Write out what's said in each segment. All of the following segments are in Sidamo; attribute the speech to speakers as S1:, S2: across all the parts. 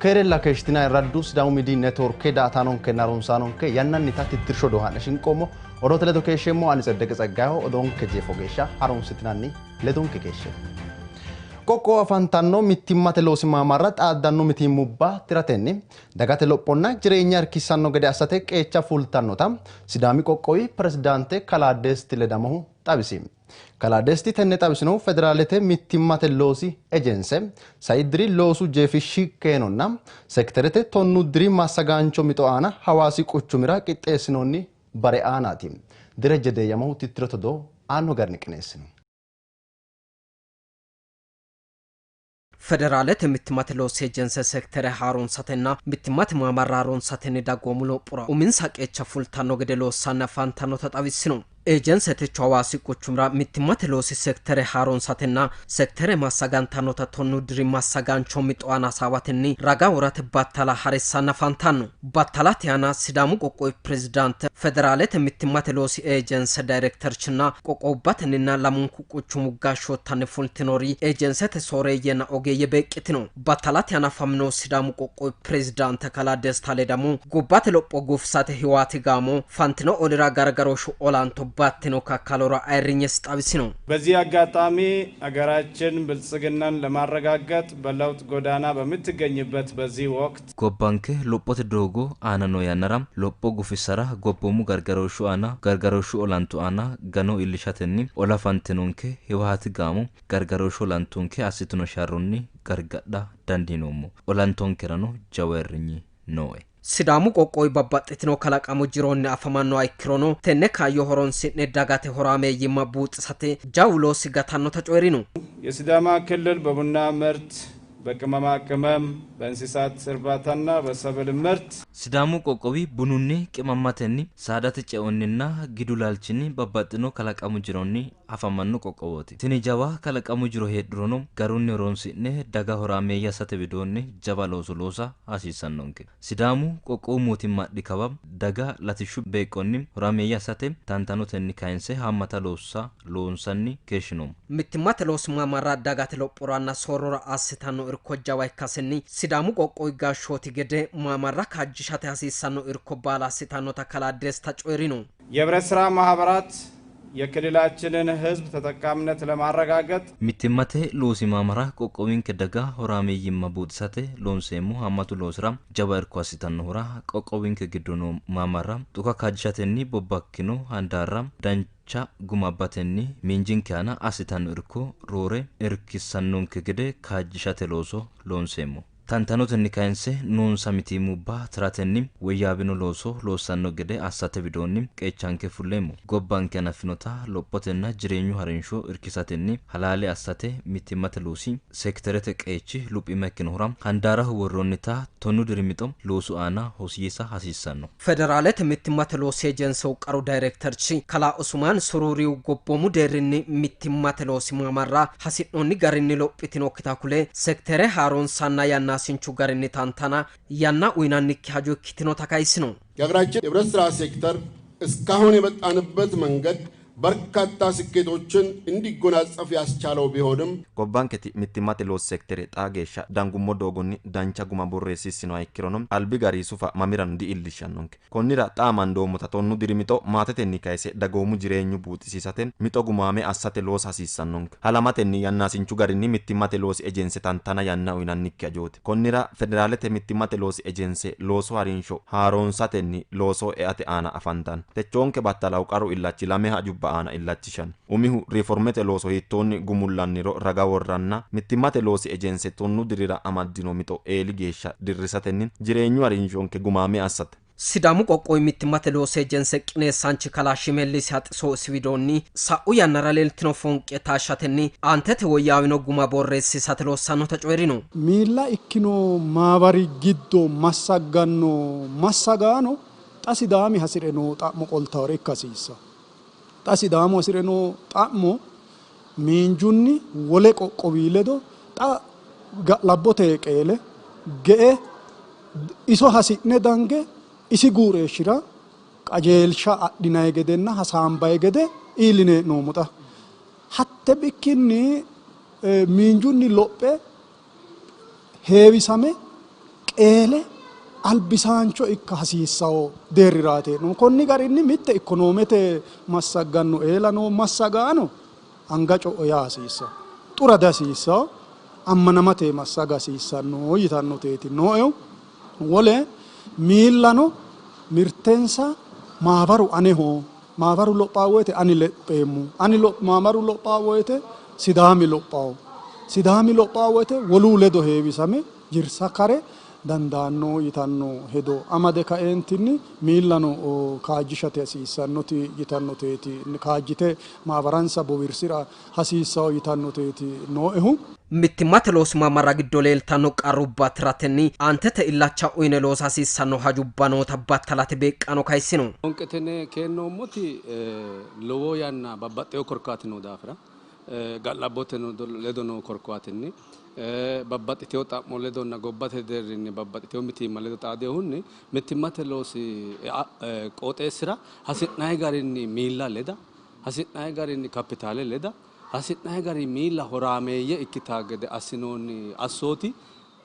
S1: Keerella keeshshitinanni raddu Sidaamu Miidiy Networke daa''ataanonkenna harunsaanonke yannannita tittirshu odoo haa'ne shinqoommo. Odoote ledo keeshsheemmo ani Tseddeqe Tseggayeho. Odoonke jeefo geeshsha harunsitinanni ledonke keeshshe. Qoqqowo afantanno mittimmate loosi maamarra xaaddanno mitiimmubba tiratenni dagate lophonna jireenya irkissanno gede assate qeecha fultannota Sidaami qoqqowi pirezidaante kalaa Desti Ledamohu xawisi. Kalaa Desti tenne xawisinohu Federaalete mittimmate loosi ejense sai diri loosu jeefishshi keenonna sekiterete tonnu diri massagaancho mixo aana Hawaasi quchumira qixxeessinoonni bare aanaati. Derejje Deeyyamohu tittirote odoo aanno garinni qineessino.
S2: Federaalete mittimmate loosi ejense sektere haaroonsatenna mittimmate maamarra haaroonsatenni dagoomu lophora uminsa qeecha fultanno gede loossanni afantannota xawissino. Ejense techo Hawaasi quchumira mittimmate loosi sektere haaroonsatenna sektere massagantannota tonnu diri massagaancho mixo aana hasaawatenni raga worate battala harissanni afantanno. Battalate aana Sidaamu qoqqowi pirezidaante, Federaalete mittimmate loosi ejense dayirekterchinna qoqqowubbatenninna lamunku quchumu gashshoottanni fultinori ejensete sooreeyyenna ogeeyye beeqqitino. Battalate hanafamino Sidaamu qoqqowi pirezidaante kalaa Desta Ledamo gobbate lopho gufisate Hiwaati gaamo fantino olira gargarooshshu olanto battino kakkalora ayirrinyesi xawisino.
S3: በዚህ አጋጣሚ አገራችን ብልጽግናን ለማረጋገጥ በለውጥ ጎዳና በምትገኝበት በዚህ ወቅት
S4: Gobbanke lophote doogo aana noo yannara lopho gufissara gobboomu gargarooshshu aana gargarooshshu olanto aana gano iillishatenni ola fantinonke Hiwaati gaamo gargarooshshu olantonke assitino sharronni gargadha dandiinoommo. Olantonkerano jawu ayirrinyi nooe.
S2: Sidaamu qoqqowi babbaxxitino kalaqamu jironni afamannoha ikkirono tenne kaayyo horonsi'ne dagate horaameeyyimma buuxisate jawu loosi gatannota coyi'rino.
S3: የሲዳማ ክልል በቡና ምርት፣ በቅመማ ቅመም፣ በእንስሳት እርባታና በሰብል ምርት
S4: Sidaamu qoqqowi bununni, qimammatenni, saadate ceonninna gidu laalchinni babbaxxino kalaqamu jironni afamanno qoqqowooti. Tini jawa kalaqamu jiro heedhurono garunni horonsi'ne daga horaameeyye assate widoonni jawa looso loosa hasiissannonke. Sidaamu qoqqowu mootimma adhi kawa daga latishshu beeqqonni horaameeyye assate tantanotenni kayinse haammata loossa loonsanni keeshshinoommo.
S2: Mittimmate loosi maamarra dagate lophoranna soorrora assitanno irko jawa ikkasenni Sidaamu qoqqowi gashshooti gede maamarra kaajjishate hasiissanno irko baala assitannota kalaa Desta coyi'rino.
S3: የህብረት ስራ ማህበራት የክልላችንን ህዝብ ተጠቃሚነት ለማረጋገጥ
S4: Mittimmate loosi maamara qoqqowinke daga horaameeyyimma buuxisate loonseemmo haammatu loosira jawa irko assitannohura qoqqowinke giddo noo maamarra dhuka kaajjishatenni bobbakkino handaarra dancha guma abbatenni miinjinke aana assitanno irko roore irkissannonke gede kaajjishate looso loonseemmo. Tantanotenni kayinse noonsa mitiimmubba tiratenni woyyaawino looso loossanno gede assate widoonni qeechanke fulleemmo. Gobbanke hanaffinota lophotenna jireenyu harinsho irkisatenni halaale assate mittimmate loosi sekiterete qeechi luphiima ikkinohura handaaraho worroonnita tonnu diri mixo loosu aana hosiisa hasiissanno.
S2: Federaalete mittimmate loosi ejensehu qaru dayirekterchi kalaa Usumaan Suruuriyu gobboomu deerrinni mittimmate loosi maamarra hasi'noonni garinni lophitinokkita kule sekitere haaroonsanna yannaasinchu garinni tantana yanna uyinannikki hajo ikkitinota kayisino.
S5: የሀገራችን የህብረት ስራ ሴክተር እስካሁን የመጣንበት መንገድ በርካታ ስኬቶችን እንዲጎናጸፍ ያስቻለው ቢሆንም
S6: Gobbanketi mittimmate loosi sektere xaa geeshsha dangummo doogonni dancha guma borreessiissinoha ikkirono albi gari sufa mamirano di''illishshannonke. Konnira xa amandoommota tonnu diri mixo maatetenni kayse dagoomu jireenyu buuxisiisate mixo gumaame assate loosa hasiissannonke. Halamatenni yannaasinchu garinni mittimmate loosi ejense tantana yanna uyinannikki hajooti. Konnira federaalete mittimmate loosi ejense loosu harinsho haaroonsatenni looso eate aana afantanno. Techoonke battalau qaru illachi lame hajubba aana illachishanno. Umihu riformete looso hiittoonni gumullanniro raga worranna mittimmate loosi ejense tonnu dirira amaddino mixo eeli geeshsha dirrisatenni jireenyu harinshonke gumaame assate.
S2: Sidaamu qoqqowi mittimmate loosi ejense qineessaanchi kalaa Shimellis Haxiso isi widoonni sa'u yannara leeltino foonqe taashshatenni aantete woyyaawino guma borreessiisate loossannota coyi'rino.
S7: Miilla ikkino maabari giddo massagganno massagaano xa Sidaami hasi're noo xa'mo qoltawore ikka hasiissa. Xa Sidaamu hasi're noo xa'mo miinjunni wole qoqqowi ledo xa ga'labbote qeele ge'e iso hasi'ne dange isi guureeshshira qajeelsha adhinayi gedenna hasaambayi gede iilline hee'noommo xa. Hatte bikkinni miinjunni lophe heewisame qeele albisaancho ikka hasiissawo deerriraate no. Konni garinni mitte ikonoomete massagganno eela noo massagaano anga co'o yaa hasiissawo, xura dihasiissawo, ammanamate massaga hasiissanno yitannoteeti nooehu. Wole miillano mirtensa maabaru aneho, maabaru lophaa woyte ani lepheemmo, ani maamaru lophaa woyte Sidaami lophawo, Sidaami lophaa woyte woluu ledo heewisame jirsa kare dandaanno yitanno hedo amade kaeentinni miillano kaajjishate hasiissannoti yitannoteeti, kaajjite maabaransa bowirsira hasiissawo yitannoteeti nooehu.
S2: Mittimmate loosi maamara giddo leeltanno qarrubba tiratenni aantete illacha uyine loosa hasiissanno hajubba noota battalate beeqqano kayissino.
S8: Wonqetene keennoommoti lowo yanna babbaxxewo korkaati noo daafira ga'labbote ledo noo korkaatinni babbaxxitewo xa'mo ledonna gobbate deerrinni babbaxxitewo mitiimma ledo xaadeehunni mittimmate loosi qooxeessira hasi'nanni garinni miilla leda, hasi'nanni garinni kapitaale leda, hasi'nanni garinni miilla horaameeyye ikkitaa gede assinoonni assooti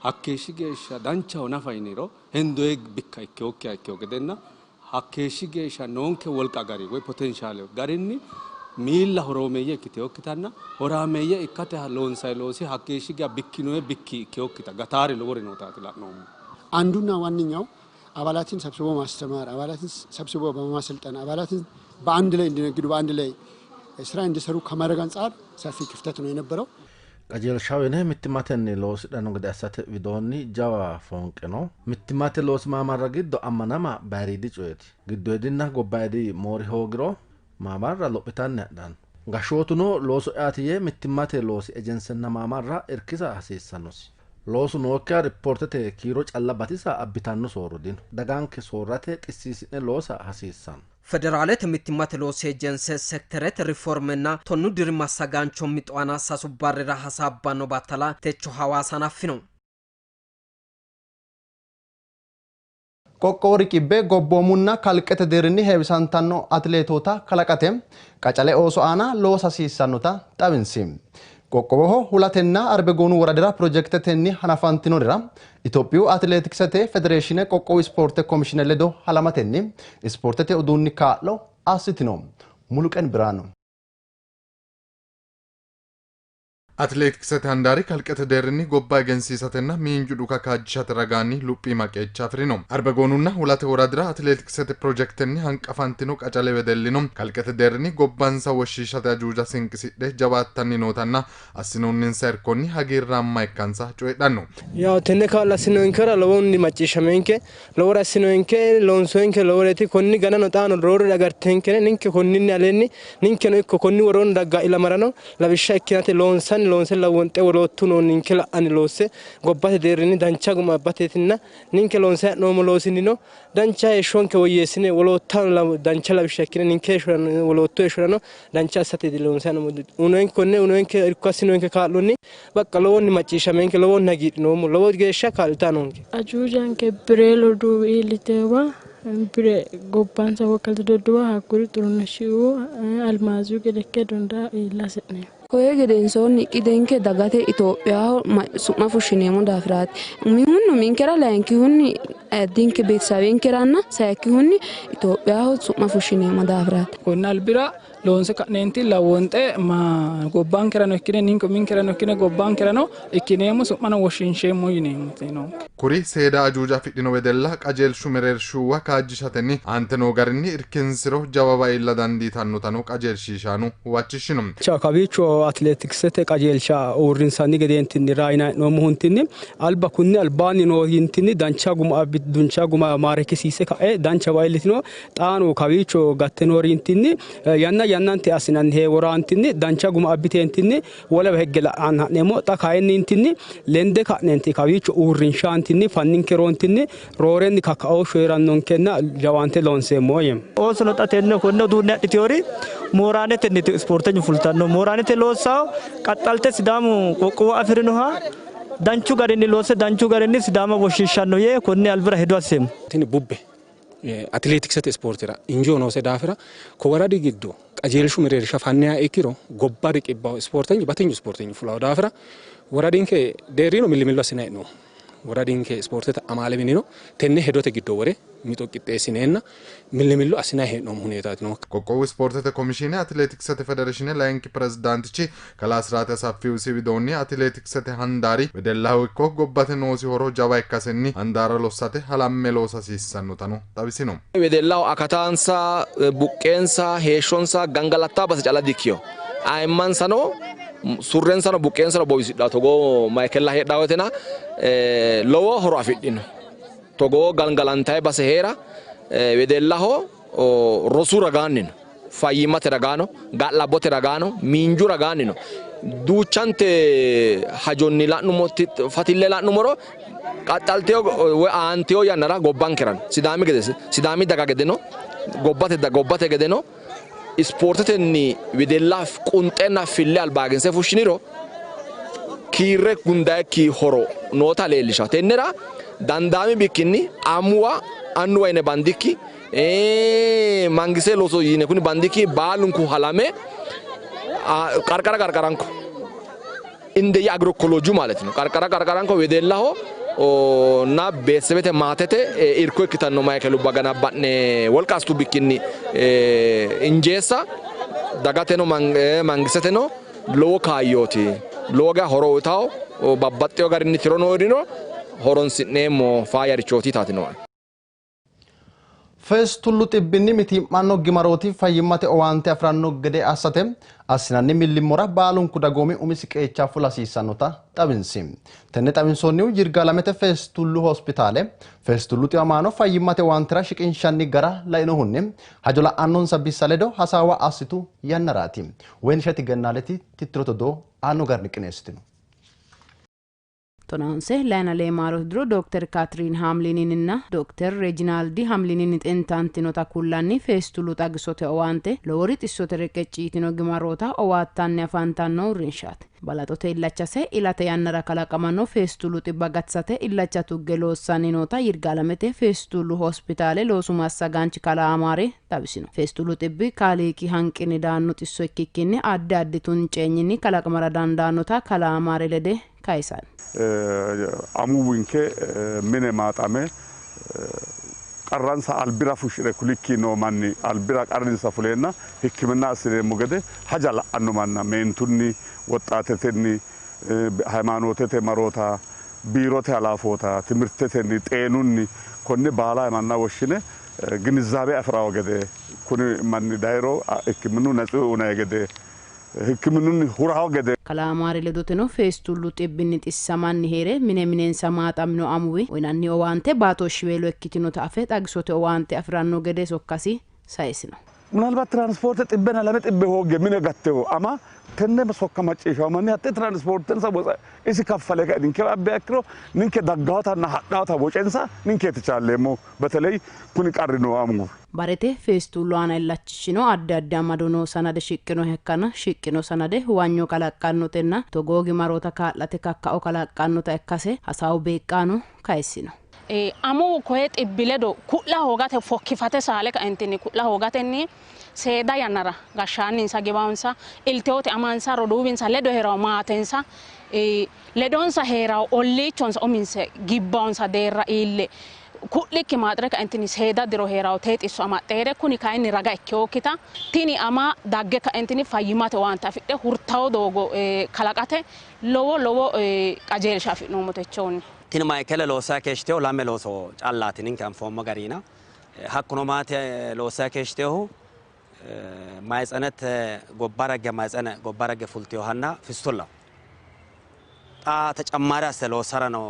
S8: hakkeeshshi geeshsha danchaho nafa yiniro hendoye bikka ikkewokkiha ikkewo gedenna hakkeeshshi geeshsha noonke wolqa gari woy potenshaale garinni miilla horoomeeyye ikkitewokkitanna horaameeyye ikkate loonsayi loosi hakkeeshshi geeshsha bikkinoye bikki ikkewokkita gataari lowori nootaati la'noommo.
S9: አንዱና ዋነኛው አባላትን ሰብስቦ ማስተማር፣ አባላትን ሰብስቦ በማሰልጠን፣ አባላትን በአንድ ላይ እንዲነግዱ በአንድ ላይ ስራ እንዲሰሩ ከማድረግ አንጻር ሰፊ ክፍተት ነው የነበረው።
S10: qajeelshaho yine mittimmatenni loosidhanno gede assate widoonni jawa foonqe no. Mittimmate loosi maamarra giddo ammanama bayiriidi coyeeti. Giddoyidinna gobbayidi moori hoogiro maamarra lophitanni hadhanno. Gashshootuno looso eate yee mittimmate loosi ejensenna maamarra irkisa hasiissannosi. Loosu nookkiha ripoortete kiiro calla batisa abbitanno soorro dino. Daganke soorrate xissiisi'ne loosa hasiissanno.
S2: Federaalete mittimmate loosi ejense sekterete riformenna tonnu diri massagaancho mixo aana sasu barrira hasaabbanno battala techo Hawaasa hanaffino.
S1: Qoqqowo riqibbe gobboomunna kalqete deerrinni heewisantanno atileetota kalaqate qacale ooso aana loosa hasiissannota xawinsi. Qoqqowoho hulatenna Arbegoonu woradira pirojektetenni hanafantinorira Itophiyu atileetiksete federeeshine qoqqowu ispoorte komishine ledo halamatenni ispoortete uduunni kaa'lo assitino. Muluqen Biraanu.
S11: Atileetiksete handaari kalqete deerrinni gobba egensiisatenna miinju dhuka kaajjishate ragaanni luphiima qeecha afirino. Arbegoonunna hulate woradira atileetiksete pirojektenni hanqafantino qacale wedellino kalqete deerrinni gobbansa woshshiishate ajuuja sinqisidhe jawaattanni nootanna assinoonninsa irkonni hagiirraamma ikkansa coyidhanno.
S12: Yaw tenne kaa'lo assinonkera lowonni macciishshamenke, lowore assinonke, loonsoonke loworeeti. Konni ganano xaano roore agartenke ninke konninni aleenni ninkeno ikko konni woroonni dagga ilamarano lawishsha ikkinate loonsanni loonse lawonxe woloottu noo ninke la'anni loosse gobbate deerrinni dancha guma abbateetinna ninke loonse ha'noommo loosinnino dancha heeshshonke woyyeessine woloottano dancha lawishsha ikkine ninke heeshshorano woloottu heeshshorano dancha assateeti loonse ha'noommo. Unoenke konne unoenke irko assinonke kaa'lonni bakka lowonni macciishshamenke lowonni hagiidhinoommo, lowo geeshsha kaa'litaa noonke.
S13: Ajuujanke biree loduuwi iilliteewa bire gobbansa wokkalte dodduwa hakkuri Xuruneshiu Almaaziyu gede ikke donda iilla hasi'neemmo.
S14: Koye gedensoonni qidenke dagate Itophiyaho su'ma fushshineemmo daafiraati. Umihunni minkera, layinkihunni addinke beetisawenkeranna sayikkihunni Itophiyaho su'ma fushshineemmo daafiraati.
S15: Konni albira loonse ka'neenti lawonxe ma gobbankerano ikkine ninke uminkerano ikkine gobbankerano ikkineemmo su'mano woshshinsheemmo yineemmo noonke.
S11: Kuri seeda ajuuja afidhino wedella qajeelshu mereershuwa kaajjishatenni aante noo garinni irkinsiro jawawa iilla dandiitannotano qajeelshiishaano huwachishshino.
S12: Kawiicho atileetiksete qajeelsha uurrinsanni gedeentinni raayina hee'noommohuntinni alba kunni albaanni noohintinni dancha guma dancha guma maarekkisiise ka'e danchawa iillitino. Xaano kawiicho gatte noorintinni yanna yannante assinanni heeworaantinni dancha guma abbiteentinni wolewa hegge la'anni ha'neemmo. Xa kayinnintinni lende ka'neenti kawiicho uurrinshaantinni fanninkeroontinni roorenni kakkaooshshu heerannonkenna jawaante loonseemmo yeemmo.
S16: Oosono xa tenne konne uduunne adhiteori mooraanetenni ispoortenyu fultanno. Mooraanete loossawo qaxxalte Sidaamu qoqqowo afirinoha danchu garinni loosse danchu garinni Sidaama woshshiishshanno yee konne albira hedo asseemmo.
S17: Tini bubbe atileetiksete ispoortera injoo noose daafira ko woradi giddo qajeelshu mereersha fanniha ikkiro gobba riqibbawo ispoortenyi batinyu ispoortenyi fulawo daafira woradinke deerrino millimillo assinanni hee'noommo. Woradinke ispoortete amaale minino tenne hedote giddo wore mixo qixxeessineenna millimillo assinanni hee'noommo huneetaati no.
S11: Qoqqowu ispoortete komishiine atileetiksete federeeshine layinki pirezidaantichi kalaa Asiraate Asaffiusi widoonni atileetiksete handaari wedellaho ikko gobbate noosi horo jawa ikkasenni handaara lossate halamme loosa hasiissannotano xawisino.
S18: Wedellaho akatansa, buqqeensa, heeshshonsa gangalattaa base calla dikkino. Ayimmansano surrensano buqqeensano bowisidha togoo maayikella heedhaa woytena lowo horo afidhino. Togoo gangalantayi base heera wedellaho rosu ragaanni no, fayyimmate ragaano, ga'labbote ragaano, miinju ragaanni no. Duuchante hajonni la'nummo fatille la'nummoro qaxxalteyo woy aanteyo yannara gobbankera Sidaami gede Sidaami daga gedeno gobbate gedeno ispoortetenni wedella qunxenna fille albaaginse fushshiniro kiirre gundayikki horo noota leellisha. Tennera dandaami bikkinni amuwa annuwa yine bandikki mangise looso yine kuni bandikki baalunku halame qarqara qarqaranko እንደየ አግሮኮሎጂ ማለት ነው። qarqara qarqaranko wedellaho እና ቤተሰቤተ maatete irko ikkitanno maayikeluba ganabba'ne wolqa assitu bikkinni injeessa dagateno mangiseteno lowo kaayyooti. Lowo geya horo uyitawo babbaxxeyo garinni tiro noorino horonsi'neemmo faayyarichooti yitaati nooe.
S1: Feestullu xibbinni mitii'manno gimarooti fayyimmate owaante afi'ranno gede assate assinanni millimmora baalunku dagoomi umisi qeecha fula hasiissannota xawinsi. Tenne xawinsoonnihu Yirgaalamete Feestullu hospitaale feestullu xiwamaano fayyimmate owaantera shiqinshanni gara lainohunni hajo la'annonsa bissa ledo hasaawa assitu yannaraati. Weynisheti Gennaaleti tittirote odoo aanno garinni qineessitino.
S19: tonanse layina leemarote diro Dookter Kaatiriin Haamlininna Dookter Reejinaaldi Haamlinin xintantinota kullanni feestulu xagisote owaante lowori xissote reqecci yitino gimaroota owaattanni afantanno uurrinshaati. Balaxote illachase ilate yannara kalaqamanno feestulu xibba gatisate illacha tugge loossanni noota Yirgaalamete feestulu hospitaale loosu massagaanchi kalaa Amaare xawisino. Feestulu xibbi kaaliiqi hanqini daanno xisso ikkikkinni addi addi tunceenyinni kalaqamara dandaannota kalaa Amaare lede kayisanno.
S20: Amuwinke mine maaxame qarransa albira fushshire kulikki noo manni albira qarrinsa fuleenna hikkiminna assineemmo gede haja la'anno manna meentunni woxxaatetenni hayimaanootete maroota biirote halaafoota timirtetenni xeenunni konne baala manna woshshine ግንዛቤ አፍራው gede kuni manni dayiro hikkiminnu natsu unayi gede hikkiminunni hurawo gede
S19: Kalaa Amaare ledoteno feestullu xibbinni xissamanni heere mine minensa maaxamino amuwi uyinanni owaante baatooshshiweelo ikkitinota afe xagisote owaante afi'ranno gede sokkasi sayisino.
S20: ምናልባት ትራንስፖርት ጥበና ለመ ጥበ ሆገ ምን ገተው አማ ተነ ሶካ ማጨሻው ማን ያተ ትራንስፖርትን ሰቦ እሲ ከፈለ ከድንከ አበያክሮ ንንከ ደጋውታና ሀዳውታ ወጨንሳ ንንከ ተቻለሞ በተለይ ኩኒ ቀር ነው አሙ
S19: Barete feestullu aana illachishino addi addi amado noo sanade shiqqino ikkana shiqqino sanade huwanyo kalaqqannotenna togoo gimaroota kaa'late kakka'o kalaqqannota ikkase hasaawu beeqqaano kayissino.
S21: Amuwu koye xibbi ledo ku'la hoogate fokkifate saale kaentinni ku'la hoogatenni seeda yannara gashshaanninsa giwansa ilteyote amansa roduuwinsa ledo heerawo maatensa ledonsa heerawo olliichonsa uminse gibbawonsa deerra iille ku'likki maaxire kaentinni seeda diro heerawo tee xisso amaxxe heere kuni kayinni raga ikkeyokkita tini ama dagge kaentinni fayyimmate owaante afidhe hurtawo doogo kalaqate lowo lowo qajeelsha afi'noommo techoonni.
S22: Tini maayikele loossa keeshshteho lame looso callaati ninke anfoommo gariina hakkuno maate loossa keeshshtehu maayitsenete gobba ragge maayitsene gobba ragge fulteyohanna fistullaho xa ተጨማሪ asse loossara no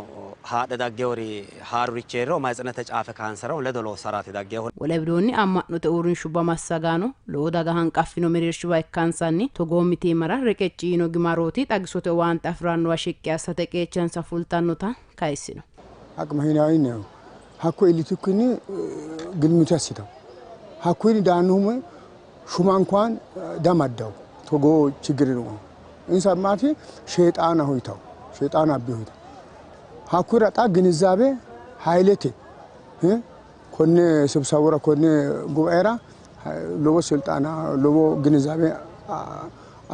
S22: haadhe daggewori haarurichi heeriro maayitsenete caafe kaanseraho ledo loossaraati daggehu.
S19: Wole widoonni amma'note uurrinshuba massagaano lowo daga hanqaffino mereershuwa ikkansanni togoo mitiimmara reqecci yiino gimarooti xagisote owaante afi'rannowa shiqqi assate qeechansa fultannota kayissino.
S9: አቅመ ሔዋን ነው hakko iillitukkinni ግልሙት ያስተው hakkuyi daannohu shuma እንኳን damaddaw togoo ችግር ነው insa maati sheexaanaho yitaw sheexaana abbiho yitaw hakkuyira xa ግንዛቤ ኃይለte konne ስብሰባራ konne ጉባኤራ lowo ስልጣና lowo ግንዛቤ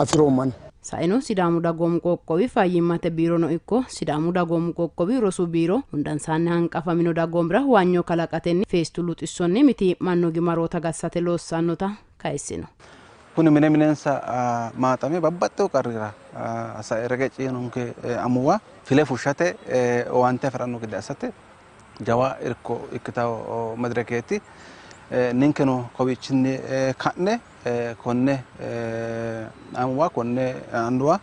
S9: afiroomman.
S19: Saeno Sidaamu Dagoomu Qoqqowi Fayyimmate Biirono ikko Sidaamu Dagoomu Qoqqowi Rosu Biiro hundansaanni hanqafamino dagoomira huwanyo kalaqatenni feestulu xissonni mitii'manno gimaroota gatisate loossannota kayissino.
S3: Kuni mine minensa maaxame babbaxxewo qarrira sae reqecci yiinonke amuwa file fushshate owaante afi'ranno gede assate jawa irko ikkitawo madirekeeti. Ninkeno kowiichinni ka'ne konne amuwa konne annuwa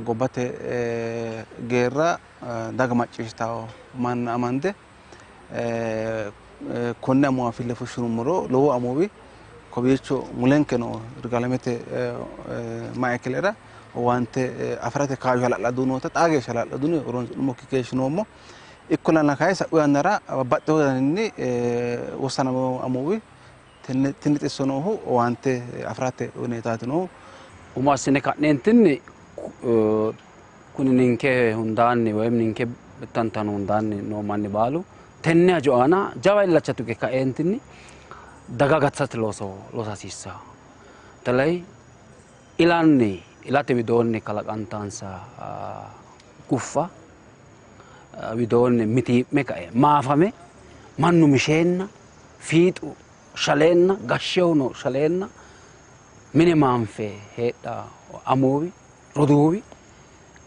S3: gobbate geerra daga macciishshitawo manna amande konne amuwa fille fushshinummoro lowo amuwi kowiicho mulenke noo Yirgaalamete maikilera owaante afi'rate kaayyo hala'ladu noota xaa geeshsha hala'ladunni horonsi'nummokki keeshshinoommo. Ikkollana kayi sa'u yannara babbaxxewo daninni wossanamino amuwi tenne xisso noohu owaante afi'rate huneetaati noohu.
S4: Umo assine ka'neentinni kuni ninke hundaanni woy ninke tantano hundaanni noo manni baalu tenne hajo aana jawa illacha tuge kaeentinni daga gatisate looso loosa hasiissanno. Telay ilanni ilate widoonni kalaqantansa guffa widoonni mitii'me kae maafame mannu misheenna fiixu shaleenna gashshehuno shaleenna mine maanfe heedha amuwi roduuwi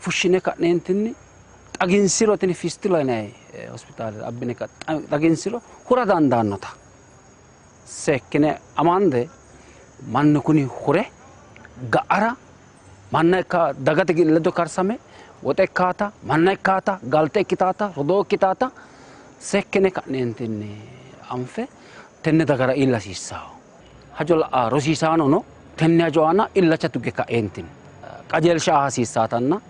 S4: fushshine ka'neentinni xaginsiro tini fistula yinanni hospitaalera abbine xaginsiro hura dandaannota seekkine amande mannu kuni hure ga'ara manna ikka dagate ledo karsame woxe ikkaata manna ikkaata galte ikkitaata rodoo ikkitaata seekkine ka'neentinni anfe tenne dagara iilla hasiissawo. Hajo la'a rosiisaanono tenne hajo aana illacha tugge ka'eentinni qajeelsha aa hasiissaatanna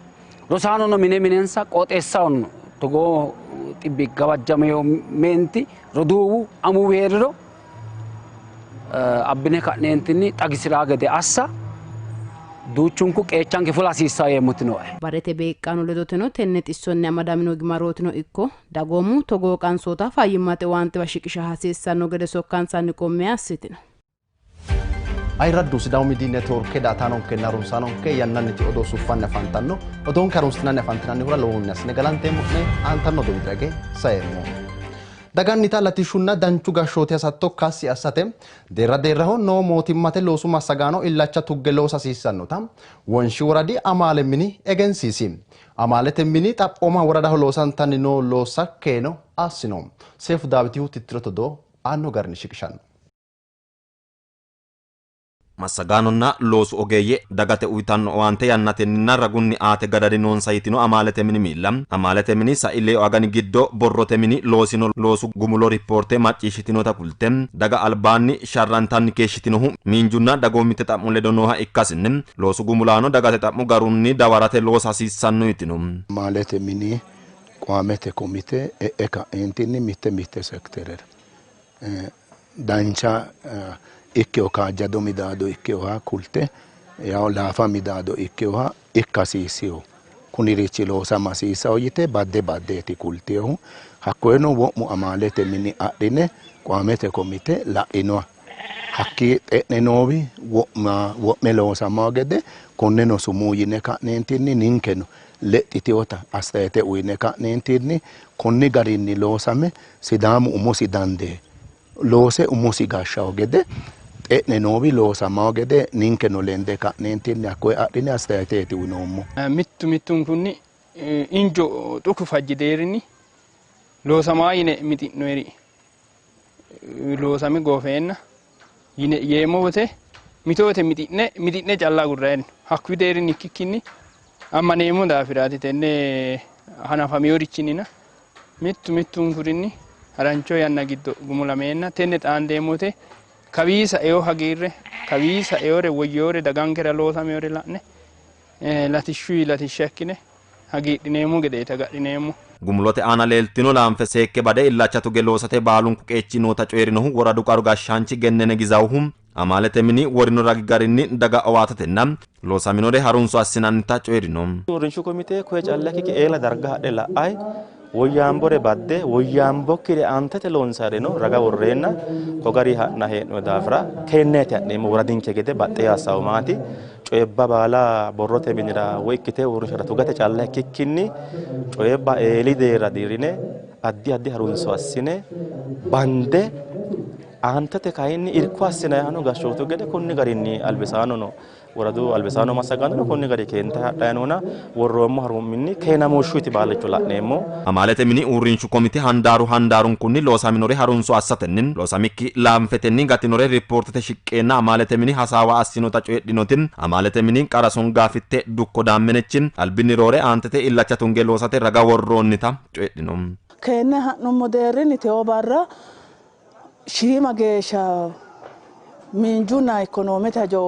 S4: rosaanono mine minensa qooxeessaho togoo xibbi gawajjameyo meenti roduuwu amuwu heeriro abbine ka'neentinni xagisiraa gede assa duuchunku qeechanke fula hasiissaa yeemmoti nooe.
S19: Barete beeqqaano ledoteno tenne xissonni amadamino gimarootino ikko dagoomu togoo qansoota fayyimmate owaantewa shiqisha hasiissanno gede sokkansanni qummi assitino.
S1: Ayirraddu Sidaamu Miidiyi Neetworke daatanonkenna harunsaanonke yannanniti odoo suffanni afantanno. Odoonke harunsitinanni afantinannihura lowohunni assine galanteemmo'ne. Aantanno odoo widira hige saeemmo. Dagannita latishshunna danchu gashshooti hasatto kassi assate deerra deerraho noo mootimmate loosu massagaano illacha tugge loosa hasiissannota Wonshi woradi amaale mini egensiisi. Amaalete mini xaphooma woradaho loosantanni noo loossa keeno assino. Seefu Daawitihu tittirote odoo aanno garinni shiqishanno.
S6: Massagaanonna loosu ogeeyye dagate uytanno owaante yannatenninna ragunni aate gadadi noonsa yitino amaalete mini miilla, amaalete mini sai leewu agani giddo borrote mini loosino loosu gumulo rippoorte macciishshitinota kulte, daga albaanni sharrantanni keeshshitinohu miinjunna dagoomitte xa'mo ledo nooha ikkasinni loosu gumulaano dagate xa'mo garunni dawarate loosa hasiissanno yitino.
S23: Amaalete mini qaamete komite e'e ka'eentinni mitte mitte sekterera dancha ikkeho kaajjado midaado ikkehoha kulte yawo laafa midaado ikkehoha ikka hasiissiho kunirichi loosama hasiissaho yite badde baddeeti kultehu hakkoyeno wo'mu amaalete mini adhine qaamete komite la'inoha hakki xe'ne noowi wo'me loosamaho gede konneno sumuu yine ka'neentinni ninkeno lexxiteota astayete uyine ka'neentinni konni garinni loosame Sidaamu umosi dandee loose umosi gashshaho gede xe'ne noowi loosamaho gede ninkeno lende ka'neentinni hakkoye adhine astayeteeti uyinoommo.
S12: Mittu mittunkunni injo xuku fajji deerrinni loosamaa yine mixi'noeri loosame goofeenna yine yeemmo wote mito wote mixi'ne mixi'ne calla agurranni hakkuyi deerrinni ikkikkinni ammaneemmo daafiraati tenne hanafameworichinnina mittu mittunkurinni harancho yanna giddo gumulameenna tenne xaandeemmo wote kawiisa eo hagiirre kawiisa eore woyyoore dagankera loosameore la'ne latishshuyi latishsha ikkine hagiidhineemmo gedeeti agadhineemmo.
S6: Gumulote aana leeltino laanfe seekke bade illacha tuge loosate baalunku qeechi noota coyi'rinohu woradu qaru gashshaanchi Gennene Gizawuhu amaalete mini worino ragi garinni daga owaatatenna loosaminore harunso assinannita coyi'rino.
S24: Uurrinshu komite koye calla ikkikki eela darga hadhe la'ay
S5: Woyyaambore badde woyyaambokkire aantete loonsareno raga worreenna ko gari ha'na hee'noonni daafira keenneeti ha'neemmo woradinke gede baxxee hasaawu maati coyebba baala borrote minira woy ikkite uurrinshara tugate calla ikkikkinni coyebba eeli deerra dirrine addi addi harunso assine bande aantete kayinni irko assinayihano gashshootu gede konni garinni albisaano no woradu albisaano massagaano konni gari keente hadhayi noona worroommo harumminni keenamooshshuyti baalicho la'neemmo.
S6: Amaalete mini uurrinshu komite handaaru handaarunkunni loosaminore harunso assatenni loosamikki laanfetenni gatinore riippoortete shiqqeenna amaalete mini hasaawa assinota coyidhinoti amaalete mini qara songaafitte dukko Daammenechi albinni roore aantete illacha tunge loosate raga worroonnita coyidhino.
S7: Keenne ha'nummo deerrinni teyo barra shiima geeshsha miinjunna ikonoomete hajo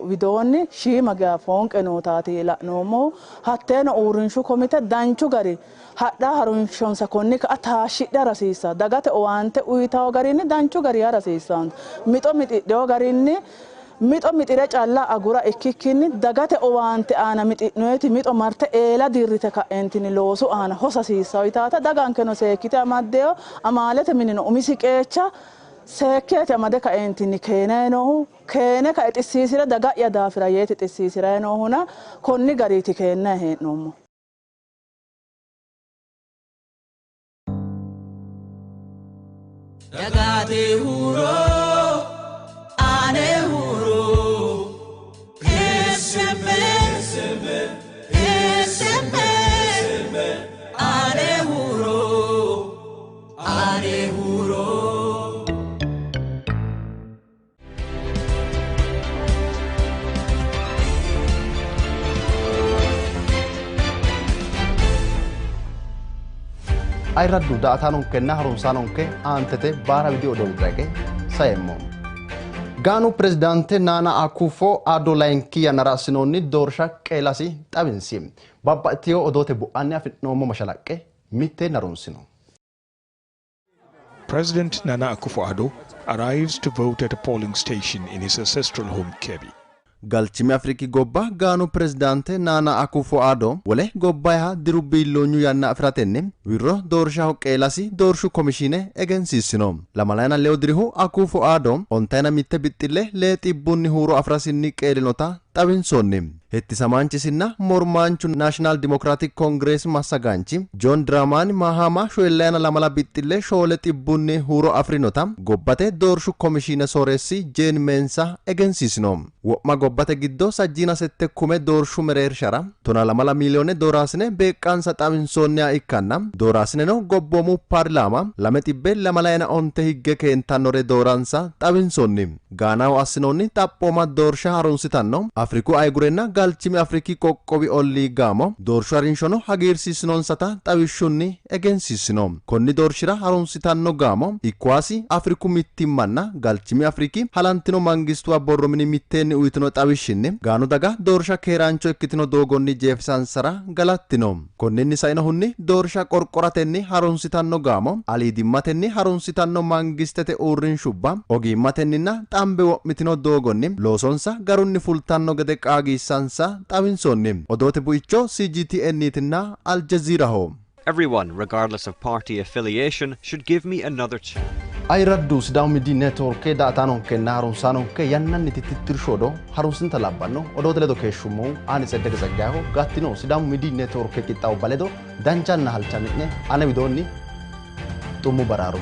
S7: widoonni shiima geya foonqe nootaati la'noommohu. Hatteeno uurrinshu komite danchu gari hadha harunshonsa konni ka'a taashshidhe harasiissa dagate owaante uyitawo garinni danchu gari harasiissanno mixo mixidhewo garinni mixo mixire calla agura ikkikkinni dagate owaante aana mixi'noyeti mixo marte eela dirrite ka'entini loosu aana hosasiissawo yitaata dagankeno seekkite amaddeyo amaalete minino umisi qeecha seekkeeti amade ka'entinni keenayi noohu keene kae xissiisire daga'ya daafira yeeti xissiisirayi noohuna konni gariiti keennayi hee'noommo.
S8: Dagate huuro ane huuro SMP SMP ane huuro ane huuro.
S1: Ayirraddu daa''ataanonkenna harunsaanonke aantete baara widi odoo widira saeemmo. Gaanu pirezidaante Naana Akufo Addo layinki yannara assinoonni doorsha qeelasi xawinsi. Babbaxxiteyo odoote bu'anni afi'noommo mashalaqqe mitteenni harunsino.
S24: President Nana Akufo-Addo arrives to vote at a polling station in his ancestral home, Kebbi.
S1: Galchimi Afriki gobba Gaanu pirezidaante Naana Akufo-Addo wole gobbayiha diru biilloonyu yanna afiratenni wirro doorshaho qeelasi doorshu komishiine egensiissino. 24 dirihu Akufo-Addo 51 bixxille 600 huuro afirasinni qeelinota xawinsoonni. Hettisamaanchisinna mormaanchu National Democratic Congress massagaanchi John Dramani Mahama 42 bixxille 400 huuro afirinota gobbate doorshu komishiine sooreessi Jane Mensa egensiisino. Wo'ma gobbate giddo 67 kume doorshu mereershara 12 miliyoone dooraasine beeqqansa xawinsoonniha ikkanna dooraasineno gobboomu paarlaama 225 higge keentannore dooransa xawinsoonni. Gaanaho assinoonni xaphooma doorsha harunsitanno Afriku ayigurenna Galchimi Afriki qoqqowi ollii gaamo doorshu harinshono hagiirsiisinonsata xawishshunni egensiisino. Konni doorshira harunsitanno gaamo Ikkuwaasi Afriku mittimmanna Galchimi Afriki halantino mangistuwa borro mini mitteenni uyitino xawishshinni Gaanu daga doorsha keeraancho ikkitino doogonni jeefisansara galattino. Konninni sainohunni doorsha qorqoratenni harunsitanno gaamo aliidimmatenni harunsitanno mangistete uurrinshubba ogimmatenninna xambe wo'mitino doogonni loosonsa garunni fultanno gede qaagiissansa xawinsoonni. Odoote buicho CGTN-tinna Al Jazeeraho.
S25: Everyone, regardless of party affiliation, should give me another chance.
S1: Ayirraddu Sidaamu Miidiyu Neetworke daa''ataanonkenna harunsaanonke yannanniti tittirshu odoo harunsinta labbanno odoote ledo keeshshummohu ani Tseddeke Tseggayeho gattino Sidaamu Miidiyu Neetworke qixxaawubba ledo danchanna halchami'ne ane widoonni xummu baraaru.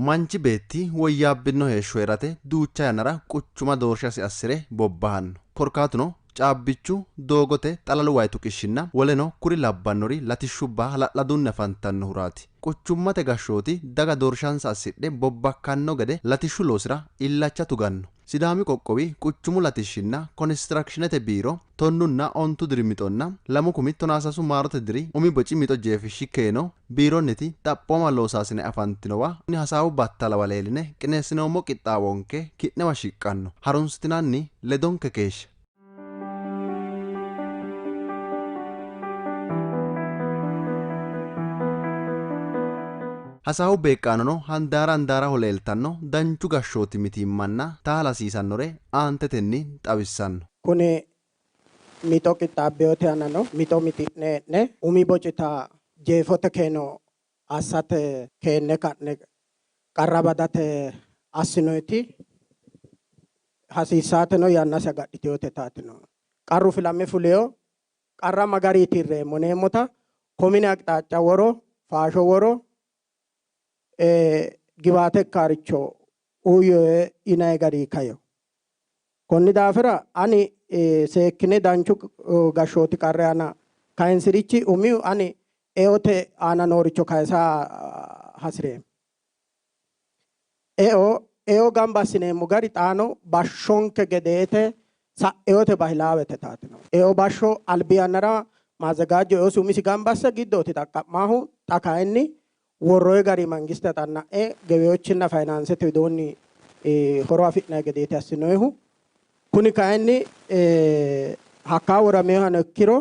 S1: Manchi beetti woyyaabbino heeshsho heerate duucha yannara quchuma doorshasi assire bobbahanno. Korkaatuno Caabbichu, doogote, xalalu wayi tuqishshinna woleno kuri labbannori latishshubba hala'ladunni afantannohuraati. Quchummate gashshooti daga doorshansa assidhe bobbakkanno gede latishshu loosira illacha tuganno. Sidaami qoqqowi quchumu latishshinna konisitirakshinete biiro tonnunna ontu diri mixonna 2013 maarote diri umi boci mixo jeefishshi keeno biironniti xaphooma loosaasine afantinowa hasaawu battalawa leelline qineessinoommo qixxaawonke ki'newa shiqqanno. Harunsitinanni ledonke keeshshe. Hasaawu beeqqaanono handaara handaaraho leeltanno danchu gashshooti mitiimmanna taala hasiisannore aantetenni xawissanno.
S2: Kuni mixo qixxaabbinote aanano mixo mixi'ne hee'ne umi bocita jeefote keeno assate keenne ka'ne qarra badate assinoyti hasiissaateno yannase agadhitinote taatino. Qarru filame fuleyo qarra magari tirreemmo yineemmota komine aqixaaca woro faasho woro giwaate ikkaaricho uuyyo yinanni gari kayo. Konni daafira ani seekkine danchu gashshooti qarri aana kayinsirichi umihu ani eote aana nooricho kayisa hasireemmo. Eo gamba assineemmo gari xaano bashshonke gedeete sa'eote bahilaawete taatino. Eo bashsho albi yannara maazagaajjo eosi umisi gamba asse giddooti xaqqa'maahu, xa kayinni worroyi gari mangiste xanna'e geweyochinna fayinaansete widoonni horo afi'nanni gedeeti assinoyihu. Kuni kayinni hakka worameehano ikkiro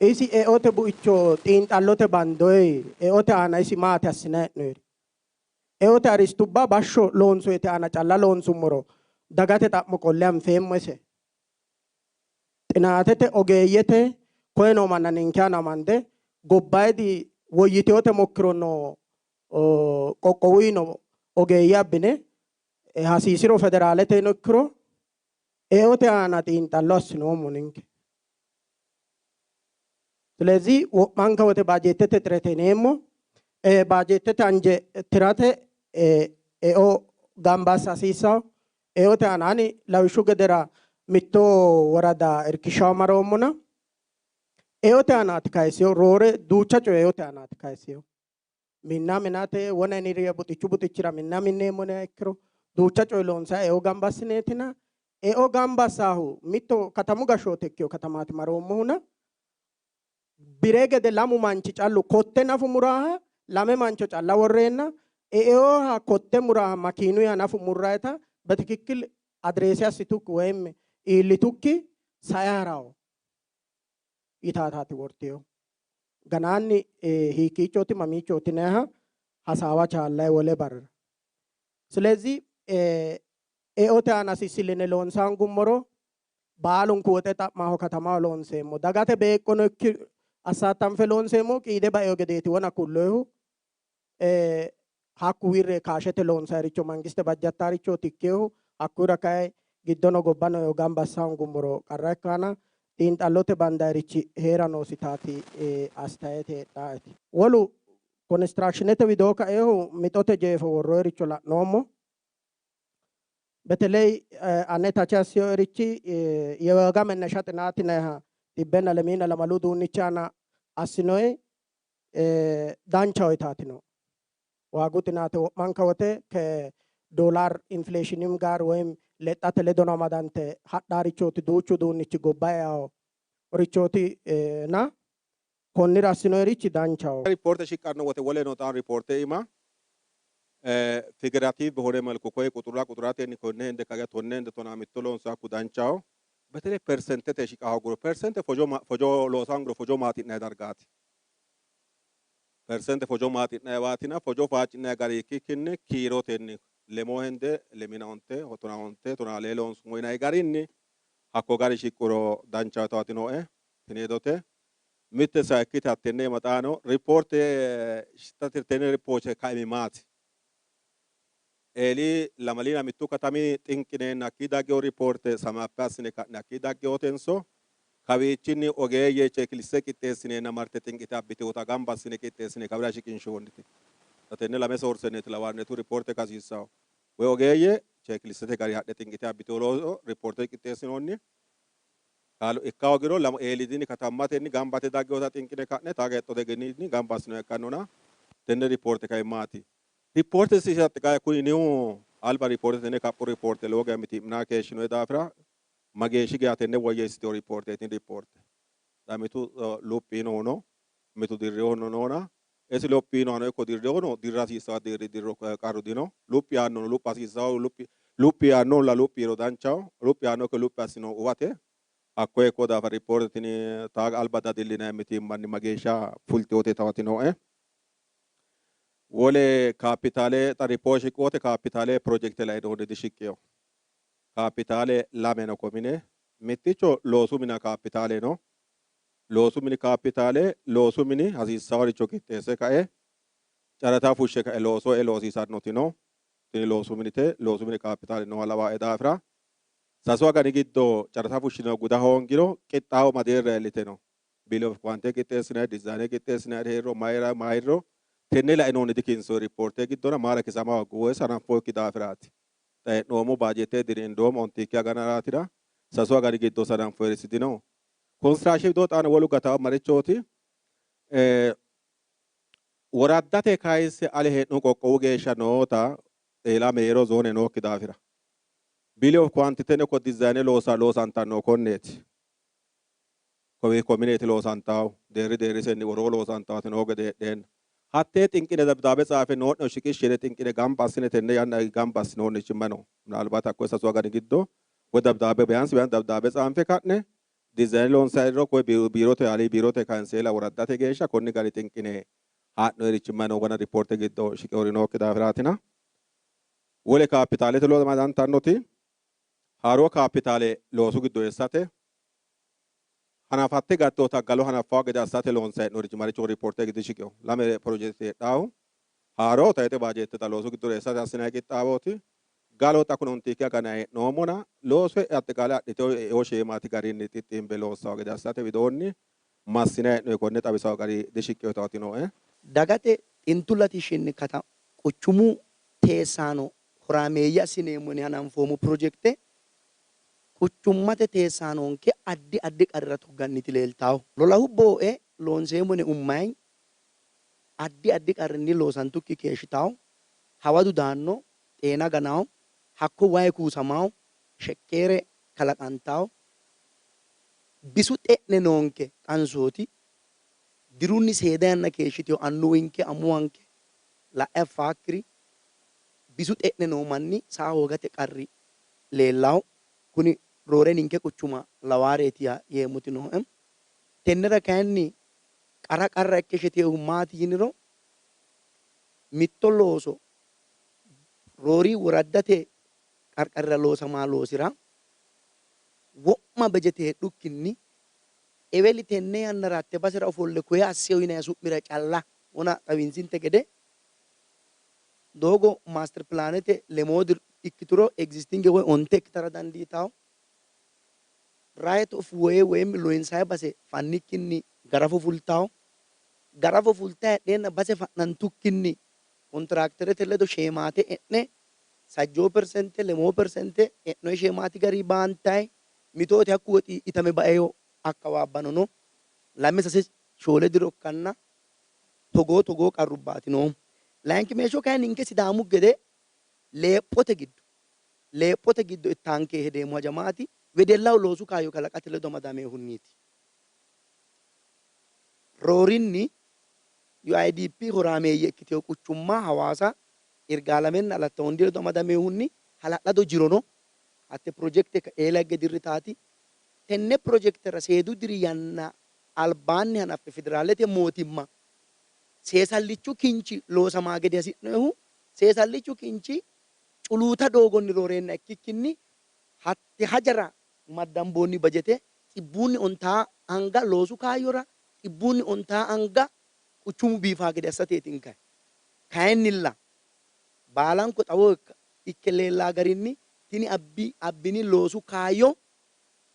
S2: isi eote buicho xiinxallote bandoyi eote aana isi maati assinanni hee'noyiri. Eote aristubba bashsho loonsoyite aana calla loonsummoro dagate xa'mo qolle anfeemmo ise. Xinaatete ogeeyyete koye noo manna ninke aana amande gobbayidi woyyiteyote mokkiro noo qoqqowuyino ogeeyye abbine hasiisiro federaaleteno ikkiro eote aana xiinxallo assinoommo ninke. ስለዚህ wo'manka wote baajeettete xirete yineemmo. Baajeettete anje tirate eo gamba assa hasiissawo. Eote aana ani lawishshu gedera mitto worada irkishshaho maroommona eote aanaati kayisiyo roore duucha coye eote aanaati kayisiyo. Minna minate wona iniriya buxichu buxichira minna minneemmo yiniha ikkiro duucha coye loonsayi eo gamba assineetina. Eo gamba assaahu mitto katamu gashshoote ikkiyo katamaati maroommohuna bire gede lamu manchi callu kotte nafu muraaha lame mancho calla worreenna eoha kotte muraaha makiinuya nafu murrayita በትክክል አድሬስ assitukki ወይም iillitukki sae harawo yitaataati worteyo. Ganaanni hiikkiichooti mamiichooti yinayiha hasaawa chaallayi wole barra. ስለዚህ eote aana sisiline loonsangummoro baalunku woxe xa'maho katamaho loonseemmo. Dagate beeqqono ikki assaattanfe loonseemmo qiide baeo gedeeti wona kulloyihu. Hakku wirre kaashete loonsayiricho mangiste bajjattarichooti ikkehu hakkuyira kayi giddono gobbano eo gamba assangummoro qarra ikkaana xiinxallote bandayirichi heera noositaati astayete heedhaeti. Wolu konistirakshinete widoo kaehu mixote jeefo worroyiricho la'noommo. በተለይ ane tache assiyoerichi የዋጋ መነሻ ጥናት yinayiha xibbenna lemiina lamalu uduunnichi aana assinoyi danchaho yitaati no. waagu xinaate wo'manka wote ከዶላር ኢንፍሌሽንም ጋር ወይም lexxate ledono amadante hadhaarichooti duuchu uduunnichi gobba eawo richooti na konnira assinoyirichi danchaho.
S10: ሪፖርት shiqqanno wote woleno xaa ሪፖርት iima figurative በሆነ መልኩ koye quxura quxuratenni konne hende kaga tonne hende tonaa mitto loonsaakku danchaho. በተለይ ፐርሰንተte shiqa hooguro ፐርሰንte fojo loosanguro fojo maaxi'nayi dargaati. Persente fojo maaxi'nayiwaatina fojo faaci'nayi gari ikkikkinni kiirotenni lemoo hende lemina onte tonaa onte tonaa lee loonsummo yinayi garinni hakko gari shiqquro danchaho yitaati nooe tini hedote. Mitte sayikkiti hattenne maxaano ripoorte tenne ripoorte kaimi maati? Eeli lamaliina mittu katami xinqineenna hakkii daggeyo ripoorte samaaffe assine ka'ne hakkii daggeyotenso kawiichinni ogeeyye chekilise qixxeessineenna marte xinqite abbiteota gamba assine qixxeessine kawira shiqinshoonnite. Tenne lame soorsenneeti lawannetu ripoorte kasiissawo. Woy ogeeyye chekilisete gari hadhe xinqite abbiteyo looso ripoorte qixxeessinoonni. Kaalo ikka hoogiro lamu eelidini katammatenni gambate daggeota xinqine ka'ne taaga hexxote geninni gamba assinoha ikkannona tenne ripoorte kay maati? Ripoorte sisatti kay kuni nihu alba ripoorte tenne kaphu ripoorte lowo geya mitii'minaa keeshshinoe daafira mageeshshi geya tenne woyyeessiteyo ripoorteeti ripoorte. Xa mitu luphi yiinohu no, mitu dirrihuno noona isi luphi yiinohano ikko dirrihuno dirra hasiissawo deerri dirro qarru dino. Luphi yaannohuno lupha hasiissawo luphi yaannohulla luphi yiiro danchaho, luphi yaannokki luphi assinohu uwate. Hakkoye ikko daafa ripoorte tini taaga alba dadillinanni mitiimmanni mageeshsha fulteyote tawati nooe. Wole kaapitaale xa ripoorte shiqqote kaapitaale pirojekte lainohunni dishiqqino. Kaapitaale lame no komine mitticho loosu mina kaapitaale no. Loosu mini kaapitaale loosu mini hasiissaworicho qixxeesse kae carata fushshe kae looso e loosiisannoti no. Tini loosu minite loosu mini kaapitaale nooha lawaae daafira sasu agani giddo carata fushshino guda hoongiro qixxaawo madeerra iillite no. Bill of quantity qixxeessinanni, dizaayine qixxeessinanni heerro mayira mayirro tenne lainohunni dikinsoonni ripoorte giddona maara kisama hoogu woy sananfookki daafiraati. Xa hee'noommo baajeette diriindoommo ontikki aganaraatira sasu agani giddo sananfoyirisi dino. Konistiraakshine widoo xaano wolu gatawo marichooti woraddate kayisse ale hee'nohu qoqqowu geeshsha noota eela meero zoone nookki daafira. Bill of quantity ko dizaayine loosa loosantanno konneeti. Kowi komineeti loosantawo deerri deerrisenni woroo loosantawooti noo gede heedheenna. Hattee xinqine dabdaabe tsaafe noo'ne shiqishshine xinqine gamba assine tenne yanna gamba assinoonnichi no. Minaalbaat hakkoye sasu agani giddo woy dabdaabe biyaansi biyaansi dabdaabe tsaanfe ka'ne dizaayine loonsayiro koye biirote alii biirote kaanseela woraddate geeshsha konni gari xinqine haa'noyirichi no gana ripoorte giddo shiqewori nookki daafiraatina. Wole kaapitaalete loosa madantannoti haaroo kaapitaale loosu giddo eessate hanafatte gattoota galo hanaffawo gede assate loonsayi maricho ripoorte giddo shiqewo lame pirojekte heedhaahu haaroo tayxe baajeetteta loosu giddo eessate assinanni qixxaawooti galo xa kun ontikki agana hee'noommona loosu axxiqaale adhiteyo eo sheemaati garinni xixxiimbe loossawo gede assate widoonni massinayi hee'noyi konne xawisawo gari dishiqqeyotaati nooe.
S13: Dagate xintu latishshinni kata quchumu teessaano horaameeyye assineemmo yine hananfoommo pirojekte quchummate teessaanonke addi addi qarrira tugganniti leeltawo. Lolahu booe loonseemmo yine ummayi addi addi qarrinni loosantukki keeshshitawo. Hawadu daanno, xeena ganawo, hakko wayi kuusamawo, shekkeere kalaqantawo. Bisu xe'ne noonke qansooti dirunni seeda yanna keeshshiteyo annuwinke amuwanke la'e affaakkiri bisu xe'ne noo manni saa hoogate qarri leellawo. Kuni roore ninke quchuma lawaareeti yeemmoti nooe. Tennera kayinni qara qarra ikke sheteehu maati yiniro mitto looso roori woraddate qarqarira loosamaa loosira wo'ma bejete heedhukkinni eweli tenne yannara hatte basera ofolle koye asseyo yinanni su'mira calla wona xawinsinte gede doogo master pilaanete lemoo ikkituro existing woy onte ikkitara dandiitawo. Right of way woyim loonsayi base fannikkinni garafo fultawo. Garafo fulta heedheenna base fa'nantukkinni kontiraakterete ledo sheemaate e'ne sajjoo persente lemoo persente e'noyi sheemaati gari baantayi mitoote hakku woxi itame baeyo akkawaabbano no. Lame sase shoole diro ikkanna togoo togoo qarrubbaati noohu. Layinki meeshsho kayinni ninke Sidaamu gede leephote giddo ittaanke hedeemmo hajamaati wedellaho loosu kaayyo kalaqate ledo amadamehunniiti. Roorinni UIDP horaameeyye ikkiteyo quchumma Hawaasa Irgaalamenna Alatta Wondi ledo amadamehunni hala'lado jirono hatte pirojekte eela higge dirritaati. Tenne pirojektera seedu diri yanna albaanni hanaffe federaalete mootimma seesallichu kinchi loosamaa gede hasi'noehu seesallichu kinchi culuuta doogonni rooreenna ikkikkinni hatte hajara maddamboonni bajete xibbuunni ontaa anga loosu kaayyora xibbuunni ontaa anga quchumu biifaa gede assateetinkayi. Kayinnilla baalanko xawo ikke leellaa garinni tini abbini loosu kaayyo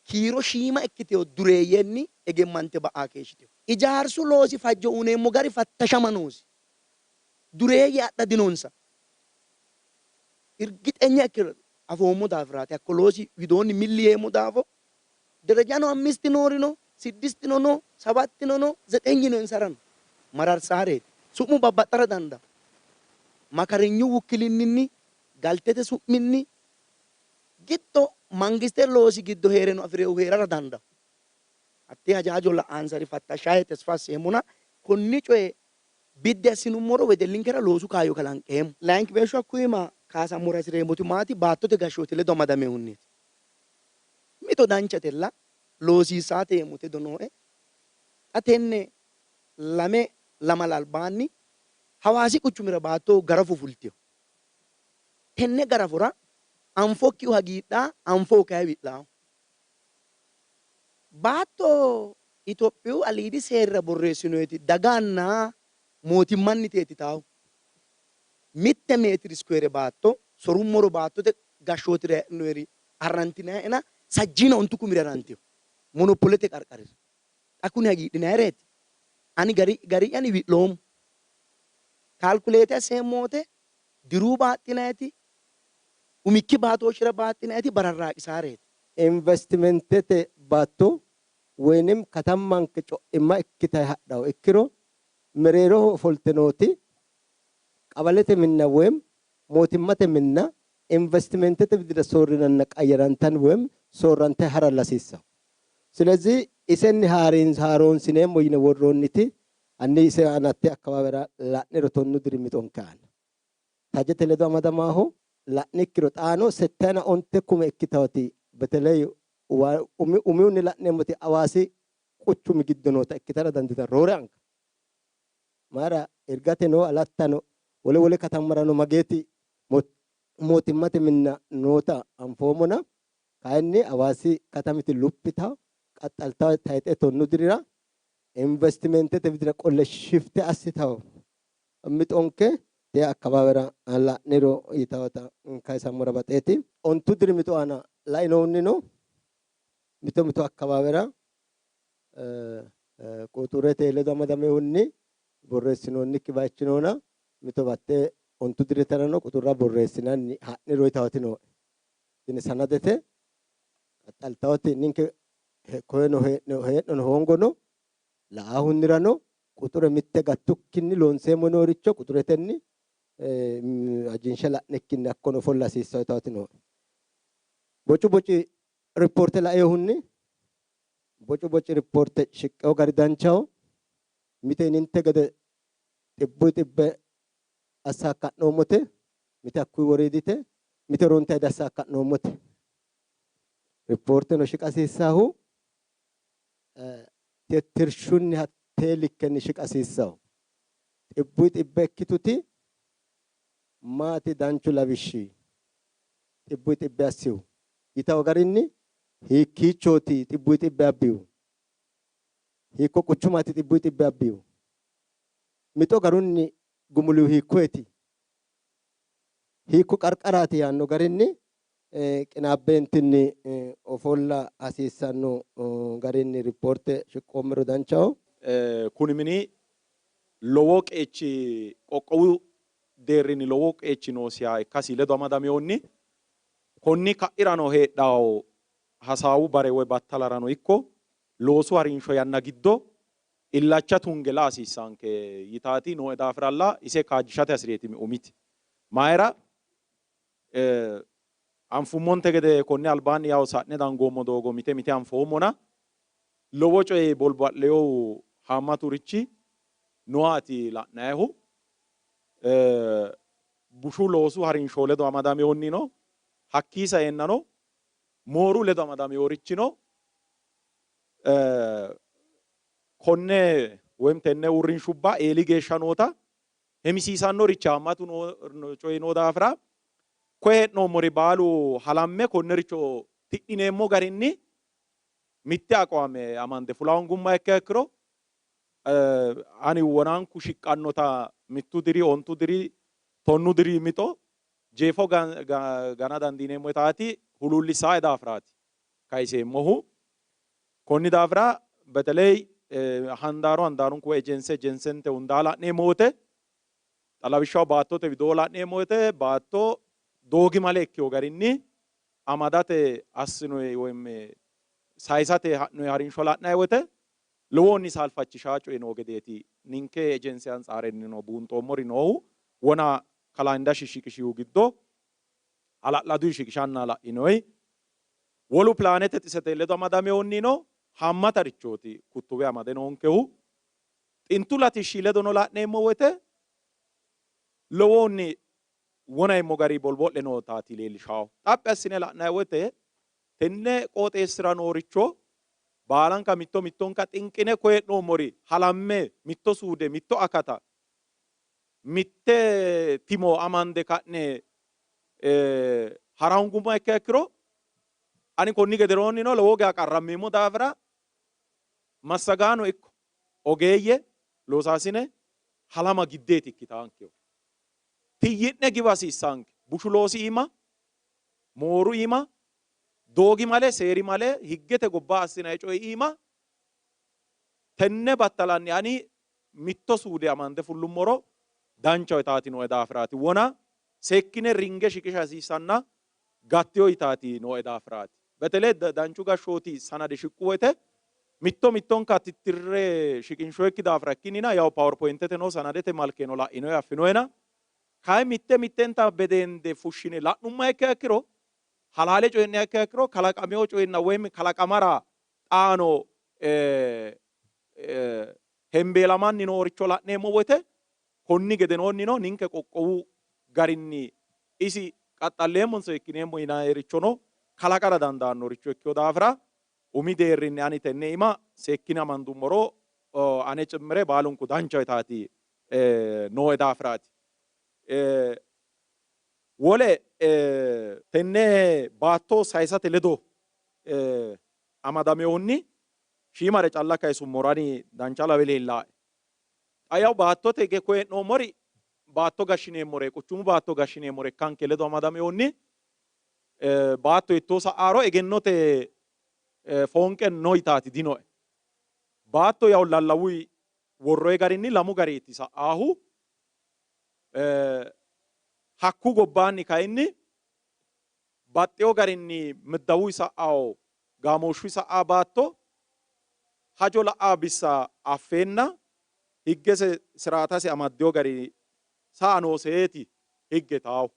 S13: kiiro shiima ikkiteyo dureeyyenni egemmante ba'aa keeshshiteyo. Ijaarsu loosi fajjo uyineemmo gari fattashama noosi. Dureeyye adha dinonsa. Irgixenya ikke afoommo daafiraati hakko loosi widoonni milli yeemmo daafo ደረጃ ነው አምስት ኖሪ ነው ስድስት ነው ነው ሰባት ነው ነው ዘጠኝ ነው እንሰራ ነው መራርሳሬት ሱሙ ባባጠረ ዳንዳ makarinyu wukkilinninni galtete su'minni giddo mangiste loosi giddo heereno afirehu heerara dandawo hatte hajajo la'aansari fattashaye tesfa asseemmona konni coye biddi assinummoro wedellinkera loosu kaayyo kalanqeemmo. Layinki beeshsho hakkuyi kaasammora hasireemmoti maati baattote gashshooti ledo amadamehunniiti. Mito danchatella loosiisaate yeemmote hedo nooe. Xa tenne lame lamala albaanni Hawaasi quchumira baatto garafo fultino. Tenne garafora anfokkihu hagiidhaa, anfohu kayi wi'laaho. Baatto Itophiyu aliidi seerira borreessinoyiti daganna mootimmanniteeti taahu. Mitte meetiri iskuweere baatto sorummoro baattote gashshootira hee'noyeri arrantinaena sajjiina ontu kumira erantino monopolete qarqarira. Xa kuni hagiidhinayireeti? Ani gari'yanni wi'loommo. Kaalkuleete asseemmo wote diruu baaxxinayiti, umikki baatooshshira baaxxinayiti bararraaqisaareeti.
S11: Investimentete baatto woynim katammanke co'imma ikkitayi hadhawo ikkiro mereeroho ofolte nooti qawalete minna woyim mootimmate minna investimentete widira soorrinanna qayyarantanni woyim soorrantayi haralla hasiissanno. Silezih isenni haaroonsineemmo yine worroonniti hanni ise aana hatte akkawaawera la'niro tonnu diri mixonke aana tajete ledo amadamaaho la'nikkiro xaano settayina onte kume ikkitawoti beteley umihunni la'neemmoti Hawaasi quchumi giddo noota ikkitara dandiitanno roore anga. Mayira Irgateno Alattano wole wole katammarano mageeti mootimmate minna noota anfoommona kayinni Hawaasi katamiti luphitawo qaxxaltawo tayxe tonnu dirira investimentete widira qolle shifte assitawo mixonke te akkawaawera la'niro yitawota kayisammora baxeeti. Ontu diri mixo aana lainohunnino mito mito akkawaawera quxurete ledo amadamehunni borreessinoonnikki bayichi noona mito batte ontu diritarano quxurra borreessinanni ha'niro yitawoti nooe. Tini sanadete qaxxaltawoti ninke koyeno hee'nono hoongono la'ahunnirano quxure mitte gattukkinni loonseemmo nooricho quxuretenni ajinshe la'nikkinni hakkono ofolla hasiissanno yitawoti nooe. Bocu boci ripoorte laeehunni bocu boci ripoorte shiqqewo gari danchaho. Mite yininte gede xibbuyi xibbe assaakka'noommote, mite hakkuyi woriidite, mite horontayi diassaakka'noommote. Ripoorteno shiqa hasiissaahu tittirshunni hattee likkenni shiqa hasiissaho. Xibbuyi xibbe ikkituti maati danchu lawishshi xibbuyi xibbe assihu yitawo garinni hiikkiichooti xibbuyi xibbe abbihu? Hiikko quchumaati xibbuyi xibbe abbihu? Mixo garunni gumulihu hiikkoyeti? Hiikko qarqaraati yaanno garinni qinaabbeentinni ofolla hasiissanno garinni ripoorte shiqqoommero danchaho.
S14: Kuni mini lowo qeechi qoqqowu deerrinni lowo qeechi noosiha ikkasi ledo amadamehunni konni ka'irano heedhawo hasaawu bare woy battalarano ikko loosu harinsho yanna giddo illacha tunge la hasiissanke yitaati nooe daafiralla ise kaajjishate hasireeti umiti. Mayira anfummonte gede konni albaanni yawo sa'ne dangoommo doogo mite mite anfoommona lowo coyi bolba'leyohu haammaturichi noaati la'nayihu. Bushu loosu harinsho ledo amadamehunni no hakkii saeennano mooru ledo amadamehorichino konne woyim tenne uurrinshubba eeli geeshsha noota hemisiisannorichi haammatu coyi noo daafira koye hee'noommori baalu halamme konnericho tidhineemmo garinni mitte aqoame amande fula hongumma ikkiha ikkiro ani wonanku shiqqannota mittu diri ontu diri tonnu diri mixo jeefo gana dandiineemmo yitaati huluullisaae daafiraati kayiseemmohu. Konni daafira beteley handaaru handaarunku woy ejense ejensente hundaa la'neemmo wote xa lawishshaho baattote widoo la'neemmo wote baatto doogimale ikkiwo garinni amadate assinoyi woyim sayisate ha'noyi harinsho la'nayi wote lowohunni saalfachishaa coyi noo gedeeti ninke ejense antsaarenni buunxoommori noohu wona kalaa Indashi shiqishihu giddo hala'laduyi shiqishanna la'inoyi wolu pilaanete xisete ledo amadamehunni haammatarichooti kuttuwe amade noonkehu xintu latishshi ledono la'neemmo wote lowohunni wonayimmo gari bolbo'le nootaati leellishawo. Xaphi assine la'nayi wote tenne qooxeessira nooricho baalanka mitto mittonka xinqine koye'noommori halamme mitto suude mitto akata mitte timo amande ka'ne hara hongummoha ikkiha ikkiro ani konni gederoonnino lowo geya qarrammeemmo daafira massagaano ikko ogeeyye loosaasine halama giddeeti ikkitaankehu. Tiyyi'ne giwa hasiissaanke bushu loosi iima mooru iima doogimale seerimale higgete gobba assinayi coyi iima tenne battalanni ani mitto suude amande fullummoro danchaho yitaati nooe daafiraati. Wona seekkine ringe shiqisha hasiissanna gattiyo yitaati nooe daafiraati. Betele danchu gashshooti sanade shiqqu woyte mitto mittonka tittirre shiqinshoyikki daafira ikkinnina yaw PowerPointete no sanadete malkeno la'inoyi affinoyina kayi mitte mittenta bedeende fushshine la'nummoha ikkiha ikkiro halaale coyi'niha ikkiha ikkiro kalaqamewo coyinna woyim kalaqamara xaano hembeelamanni nooricho la'neemmo woyte konni gedenoonnino ninke qoqqowu garinni isi qaxxalleemmonso ikkineemmo yinayirichono kalaqara dandaannoricho ikkiyo daafira umi deerrinni ani tenne iima seekkine amandummoro ane cimmire baalunku danchaho yitaati nooe daafiraati. Wole tenne baatto sayisate ledo amadamehunni shiimare calla kayisummoro ani dancha lawe leellaae. Xa yaw baattote hige koye hee'noommori baatto gashshineemmore quchumu baatto gashshineemmore ikkanke ledo amadamehunni baatto hiittoo sa'aaro egennote foonqe no yitaati dinoe. Baatto yaw lallawuyi worroyi garinni lamu gariiti sa'aahu. Hakku gobbaanni kayinni baxxewo garinni middawuyi sa'awo gaamooshshuyi sa'a baatto hajo la'a bissa affeenna higgese siraatase amaddewo gari sa'a nooseeti higge taawo.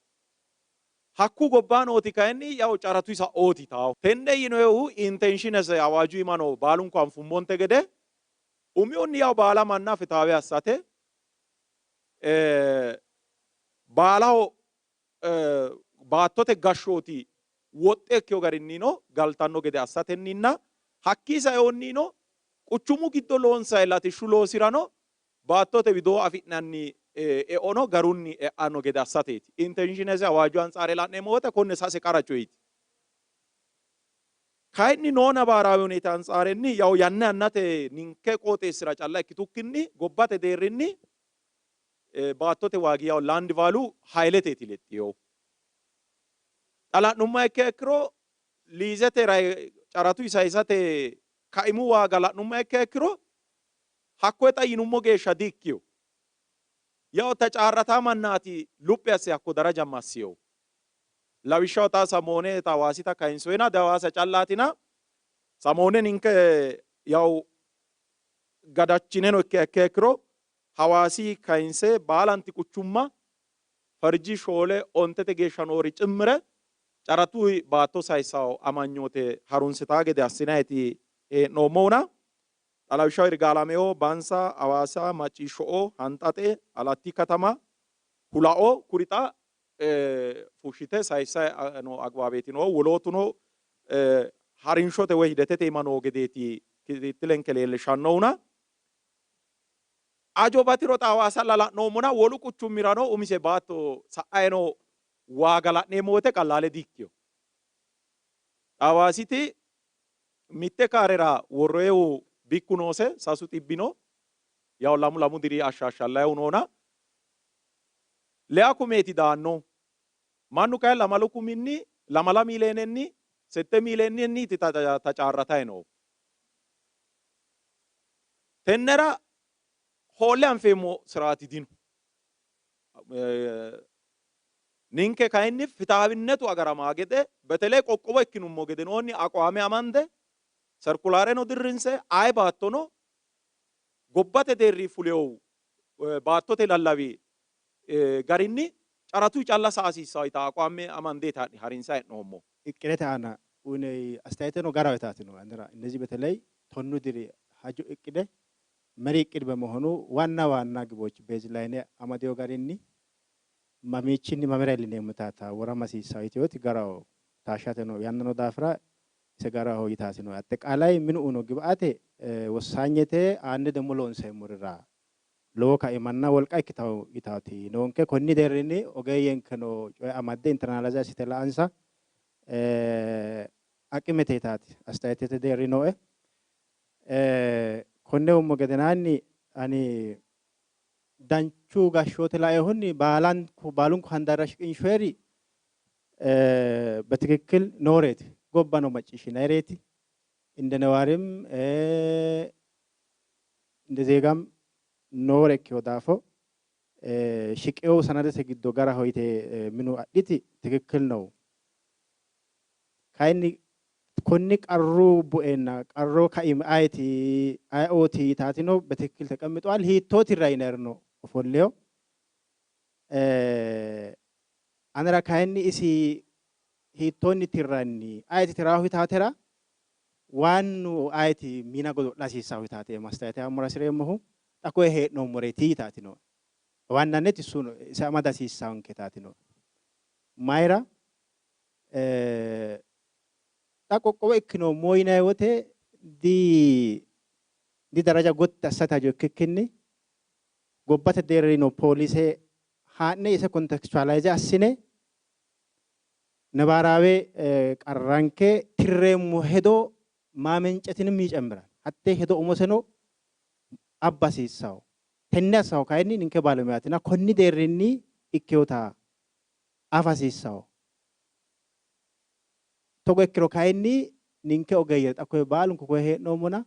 S14: Hakku gobbaa nooti kayinni yaw caratuyi sa'ooti taawo. Tenne yinoyehu intenshinese awaaju iima no baalunku anfummonte gede umihunni yaw baala manna fitaawe assate baalaho baattote gashshooti woxxe ikkiyo garinnino galtanno gede assatenninna hakkii saehunnino quchumu giddo loonsayi latishshu loosirano baattote widoo afi'nanni eono garunni e'anno gede assateeti. Intenshinese awaaju antsare la'neemmo wote konne sase qara coyiiti. Kayinni noo nabaaraawi huneeta antsaarenni yaw yanna yannate ninke qooxeessira calla ikkitukkinni gobbate deerrinni baattote waagi yaw land value hayileteeti lexxiyo. Xa la'nummoha ikkiha ikkiro liizete caratuyi sayisate kaimu waaga la'nummoha ikkiha ikkiro hakkoye xa yinummo geeshsha di-ikkiyo. Yaw tacaarrataa mannaati luphi asse hakko daraja massiyo. Lawishshaho xa samoone ta Hawaasita kayinsoyina di Hawaasa callaatina samoone ninke yaw gadachineno ikkiha ikkiha ikkiro Hawaasi kayinse baalanti quchumma farji shoole ontete geeshsha noori cimmire caratuyi baatto sayissawo amanyoote harunsitaa gede assinayiti hee'noommohuna xa lawishshaho Yirgaalameo, Bansa, Hawaasa, Macciishsho'o, Hanxaxe, Alatti katama, Hula'o kuri xa fushshite sayissayi noo agbaabeeti noohu. Wolootuno harinshote woy hidetete iima noo gedeeti kitittilenke leellishshannohuna ajo batiro xa Hawaasalla la'noommona wolu quchumirano umise baatto sa'ayi noo waaga la'neemmo wote qallaale di-ikkiyo. Xa Hawaasiti mitte kaarera worroyehu bikku noose sasu xibbi no yaw lamu lamu diri ashshaashshallayihu noona leya kumeeti daanno. Mannu kayi lamalu kuminni lamala miileenenni sette miileenenniiti tacaarratayi noohu. Tennera hoolle anfeemmo siraati dino. Ninke kayinni fitaawinnetu agaramaa gede betele qoqqowo ikkinummo gedenoonni aqwaame amande Serkulaareno dirrinse aye baattono gobbate deerri fuleyohu baattote lallawi garinni caratuy calla sa'a hasiissawo yita aqwaame amandeeti harinsayi hee'noommo.
S15: እቅደት አና ኡነ አስተያየቴ ነው ጋራው የታት ነው አንደራ እነዚህ በተለይ ቶኑ ድሪ ሀጆ እቅደ መሪ እቅድ በመሆኑ ዋና ዋና ግቦች ቤዝ ላይኔ አማዴዮ ጋሪኒ ማሚቺኒ ማመራ ሊኔ ሙታታ ወራማ ሲሳው ኢትዮት ጋራው ታሻተ ነው ያነኖ ዳፍራ ኢሰ ጋራው ይታሲ ነው አጠቃላይ ምን ኡኖ ግብአቴ ወሳኝቴ አንድ ደሞ ሎንሰ ሙርራ lowo kaimanna wolqa ikkitawo yitaati noonke konni deerrinni ogeeyyenkeno coye amadde internalize assite la'ansa aqimete yitaati astayetete deerri nooe. Konne ummo gedenaanni ani danchu gashshoote laeehunni baalanku baalunku handaara shiqinshoeri በትክክል ኖሬት ጎባ ነው macciishshinayireeti እንደ ነዋሪም እንደ ዜጋም noore ikkewo daafo shiqewo sanadete giddo garaho yite minu adhiti ትክክል ነው። kayinni konni qarru bu'eenna qarro kaimi ayeeti ayeooti yitaatino በትክክል ተቀምጧል። hiittooti rayinarno ofolleyo anera kayinni isi hiittoonni tirranni ayeeti tiraahu yitaatera waannu ayeeti mina godo'la hasiissahu yitaate mastayeete ammora hasireemmohu xa koye hee'noommoreeti yitaatino ዋናነት እሱ ነው ise amada hasiissaanke yitaatino mayira xa qoqqowo ikkinoommo yinayi wote di di daraja gotti assate hajo ikkikkinni gobbate deerri no poolise haa'ne ise contextualize assine ነባራዊ qarranke tirreemmo hedo maamencetinum ይጨምራል hatte hedo umoseno abba hasiissawo tenne assawo kayinni ninke ባለሙያትና konni deerrinni ikkewota afa hasiissawo togo ikkiro kayinni ninke ogeeyye xa koye baalunku koye hee'noommona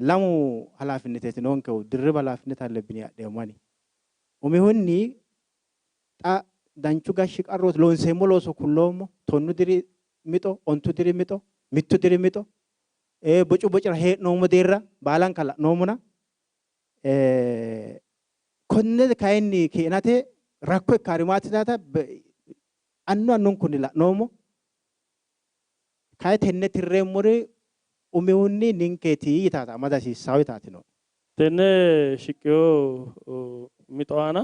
S15: lamu halaafinneteeti noonkehu dirriba halaafinnet allebbin adheemmo ani umihunni xa danchu gashshi qarrooti loonseemmo looso kulloommo tonnu diri mixo ontu diri mixo mittu diri mixo bocu bocira hee'noommo deerra baalanka la'noommona konne kayinni keenate rakko ikkaari maati yitaata annu annunkunni la'noommo kayi tenne tirreemmori umihunni ninkeeti yitaata amada hasiissawo yitaatino.
S16: Tenne shiqqewo mixo aana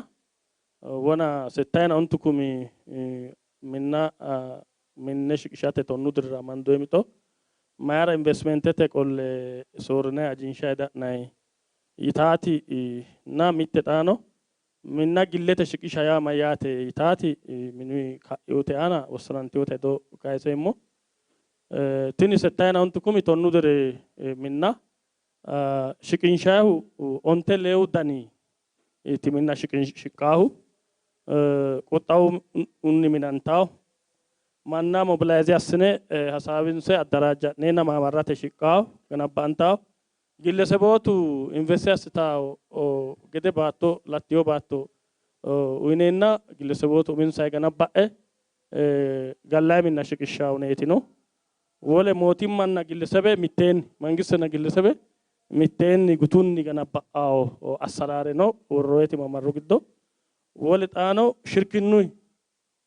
S16: wona settayina ontu kumi minna minne shiqishate tonnu dirira amandoyi mixo mayira investimentete qolle soorrinayi ajinshayi da'nayi yitaati na mitte xaano minna gillete shiqisha yaa mayyaate yitaati minuyi ka'yote aana wossanantewote hedo kayiseemmo. Tini settayina ontu kumi tonnu diri minna shiqinshayihu onte leewu dani ti minna shiqqaahu quxxawunni minantawo manna mobilize assine hasaawinse addaraajja'neenna maamarrate shiqqaawo ganabbantawo gillesebootu investi assitawo gede baatto lattiyo baatto uyineenna gillesebootu uminsayi ganabba'e gallayi minna shiqishshaawuneetino. Wole mootimmanna gillesebe mitteenni mangistenna gillesebe mitteenni gutunni ganabba'awo assaraare no worroyeeti maamarru giddo. Wole xaano shirkinnuyi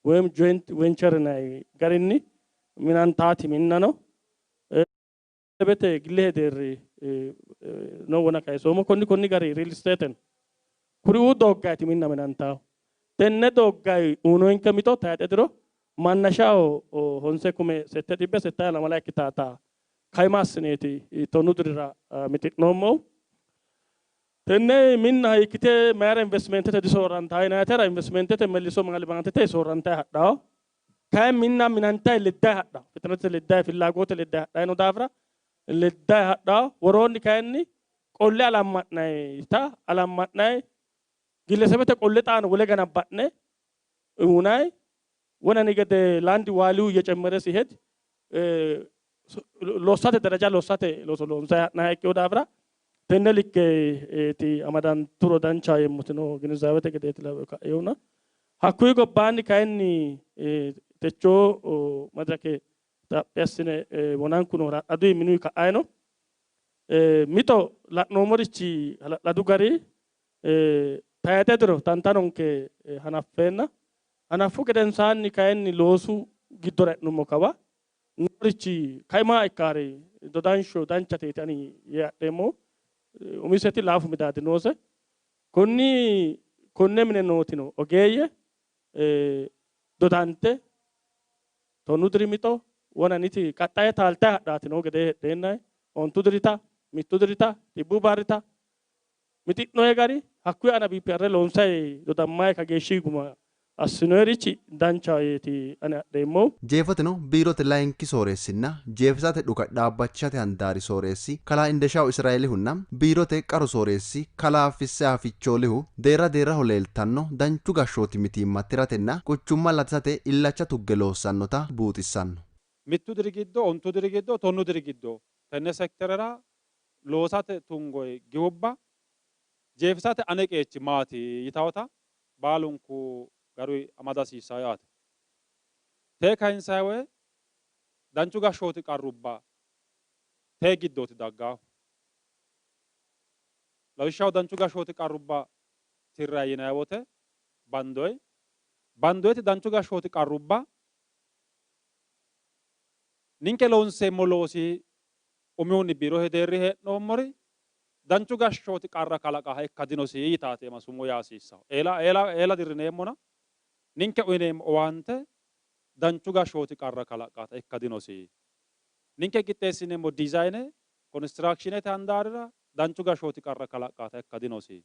S16: ወይም ጆይንት ቬንቸር ናይ garinni minantaati minna no bete gille deerri no wona kayisoommo konni konni gari real estate no kuriuu dooggayti minna minantawo tenne dooggayi uyinoyinke mixo tayixe diro mannashaho honse kume sette xibbe settaya lamala ikkitaata kaima assineeti tonnu dirira mixi'noommohu. Tenne minna ikkite mayira investimentete disoorrantawo yinayitera investimentete melliso maalibaantete soorrantayi hadhawo. Kayi minna minantayi leddayi hadhawo. Fitnete leddayi fillaagote leddayi hadhayi no daafira leddayi hadhawo. Woroonni kayinni qolle alamma'nayita alamma'nayi gillesebete qolle xaano wole ganabba'ne uyinayi wonani gede laandi waaliyu እየጨመረ ሲሄድ lossate daraja lossate looso loonsayi ha'nayi ikkewo daafira tenne likkeeti amadanturo dancha yeemmotino ginizaawete gedeeti lawe ka'eewuna. Hakkuyi gobbaanni kayinni techo madirake Xaphi assine wonanku noo hala'ladu minuyi ka'ayi no. Mixo la'noommorichi hala'ladu gari tayixe diro tantanonke hanaffeenna hanaffu gedensaanni kayinni loosu giddora e'nummo kawa noorichi kaima ikkaari dodansho danchateeti ani yee adheemmohu. Umiseti laafu midaadi noose. Konni konne mine nootino ogeeyye dodante tonnu diri mixo wonaniti qaxxaye taaltayi hadhaati noo gedee heedheennayi ontu dirita mittu dirita xibbuu barrita mixi'noye gari hakkuyi aana BPR loonsayi dodammayi kageeshshi guma assinoyerichi danchaho yeeti ani adheemmohu.
S1: Jeefoteno biirote layinki sooreessinna jeefisate dhuka dhaabbachishate handaari sooreessi kalaa Indeshaw Israeelihunna biirote qaru sooreessi kalaa Fisseha Fichoolihu deerra deerraho leeltanno danchu gashshooti mitiimma tiratenna quchumma latisate illacha tugge loossannota buuxissanno.
S17: Mittu diri giddo, ontu diri giddo, tonnu diri giddo tenne sekiterera loosate tungoyi giwubba jeefisate ane qeechi maati yitawota baalunku garuyi amada hasiissawo yaate. Tee kayinsayi woye danchu gashshooti qarrubba tee giddooti daggaahu. Lawishshaho danchu gashshooti qarrubba tirrayi yinayi wote bandoyi, bandoyiti danchu gashshooti qarrubba ninke loonseemmo loosi umihunni biirote deerri hee'noommori danchu gashshooti qarra kalaqaha ikka dinosi yitaati ema sumuu yaa hasiissaho. Eela eela eela dirrineemmona ninke uyineemmo owaante danchu gashshooti qarra kalaqqaata ikka dinosi. Ninke qixxeessineemmo diizayne konistiraakshiinete handaarira danchu gashshooti qarra kalaqqaata ikka dinosi.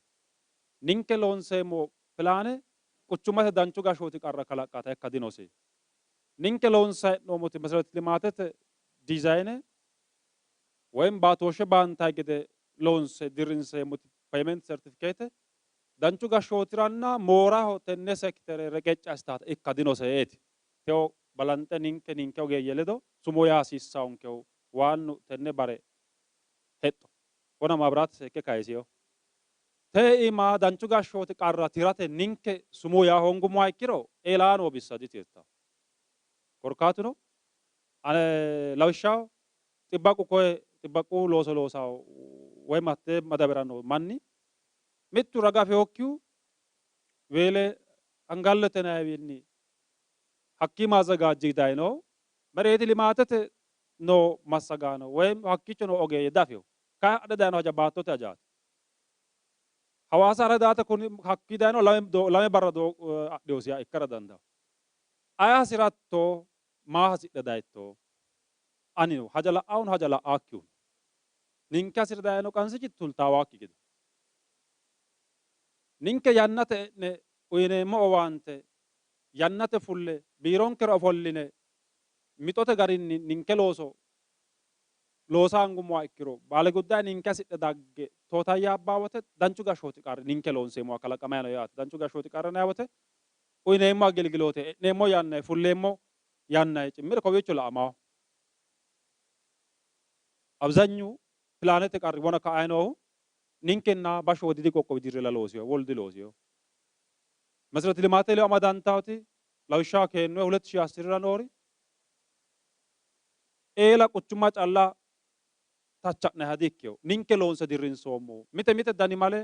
S17: Ninke loonseemmo pilaane quchummate danchu gashshooti qarra kalaqqaata ikka dinosi. Ninke loonsayi hee'noommoti meserete limaatete diizayne woyim baatooshshe baantayi gede loonse dirrinseemmoti payment sertifikeete danchu gashshootiranna mooraho tenne sekitere reqecci assitaata ikka dinoseeti. Tewo balanxe ninke ninke ogeeyye ledo sumuu yaa hasiissawonkehu waannu tenne bare hexxo wona maabiraate seekke kayisino. Tee iima danchu gashshooti qarra tirate ninke sumuu yaa hoongummoha ikkiro eelaa noo bissa ditirtanno. Korkaatuno ane lawishshaho xibbaqu koye xibbaqu looso loosawo woy hattee madabera noo manni mittu raga afinokkihu weele Angallote yinanniwiinni hakkii maazzagaajji dayinohu mereeti limaatete noo massagaano woy hakkiicho noo ogeeyye diafino. Kayi adhe dayino haja baattote hajaati. Hawaasa hare daate kuni hakkii dayino lame barra adhinosiha ikkara dandaanno. Aye hasi'ratto maa hasidhe dayitto? Anino haja la'ahuno haja la'aakkihuno ninke hasi're dayino qansichi tultaawakki gede ninke yannate e'ne uyineemmo owaante yannate fulle biironkera ofolline mixote garinni ninke looso loosa hangummoha ikkiro baaleguddaye ninke hasidhe dagge tootayyaabba wote danchu gashshooti qarri ninke loonseemmoha kalaqamayi no yaate. Danchu gashshooti qarri yinanni wote uyineemmo agilgiloote e'neemmo yannayi fulleemmo yannayi cimmire kowiicho la'amaho. Abzanyu pilaanete qarri wona ka'ayi noohu ninkenna bashsho wodiidi qoqqowi dirrela loosiho wolu diloosiho. Meserete limaate ledo amadantawoti lawishshaho keennoe hulet shii asirira noori eela quchumma calla tacha'nayiha di ikkino. Ninke loonse dirrinsoommohu mite mite danimale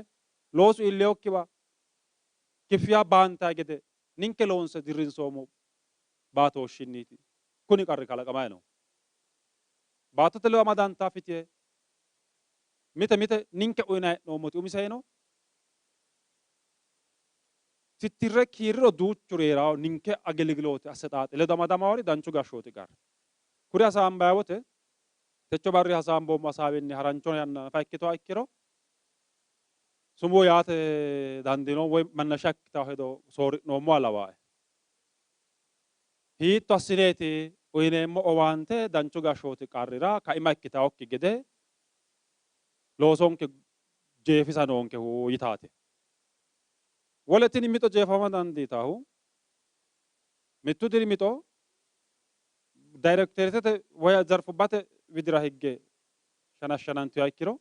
S17: loosu iilleyokkiwa kiffiya baantayi gede ninke loonse dirrinsoommo baatooshshinniiti kuni qarri kalaqamayi noohu. Baattote ledo amadanta fitihe mite mite ninke uyinayi hee'noommoti umiseyino tittirre kiirriro duuchuri hee'rawo ninke agelgiloote assexaaxe ledo amadamawori danchu gashshooti qarri. Kuri hasaambayi wote techo barri hasaamboommo hasaawinni harancho yanna nafa ikkitoha ikkiro sumuu yaate dandiinoommo woy mannashsha ikkitawo hedo soorri'noommoha lawaae. Hiitto assineeti uyineemmo owaante danchu gashshooti qarrira kaima ikkitawokki gede loosonke jeefisa noonkehu yitaate. Wole tini mixo jeefama dandiitahu mittu diri mixo dayrektoreetete woy zarfubbate widira higge shanashshanantuha ikkiro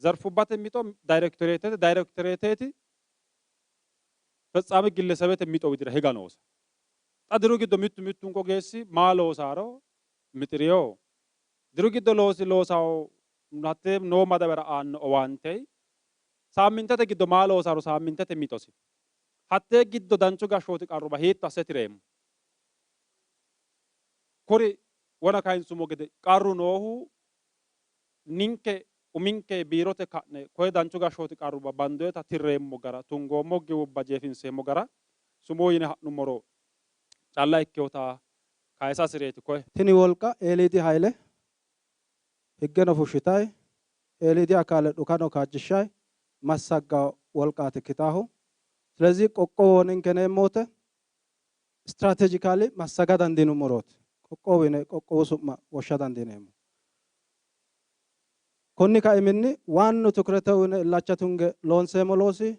S17: zarfubbate mixo dayrektoreetete dayrektoreeteeti fetsaame gillesebete mixo widira higa noose. Xa diru giddo mittu mittunku ogeessi maa loosaaro mixiriyo diru giddo loosi loosawo hatte noo madawera aanno owaante saammintete giddo maa loosaro saammintete mixosi hattee giddo danchu gashshooti qarruba hiitto asse tireemmo kuri wona kayinsummo gede qarru noohu ninke uminke biirote ka'ne koye danchu gashshooti qarruba bandoyeta tirreemmo gara tungoommo giwubba jeefinseemmo gara sumuu yine ha'nummoro calla ikkewota kayisa hasireeti koye.
S9: Tini wolqa eeliidi hayle higgeno fushshitayi, eeliidi akaale dhukano kaajjishshayi massaggawo wolqaati ikkitaahu. ስለዚህ qoqqowo ninke yineemmo wote strategically massaga dandiinummorooti qoqqowu yine qoqqowu su'ma woshsha dandiineemmo. Konni kaiminni waannu tukurete uyine illacha tunge loonseemmo loosi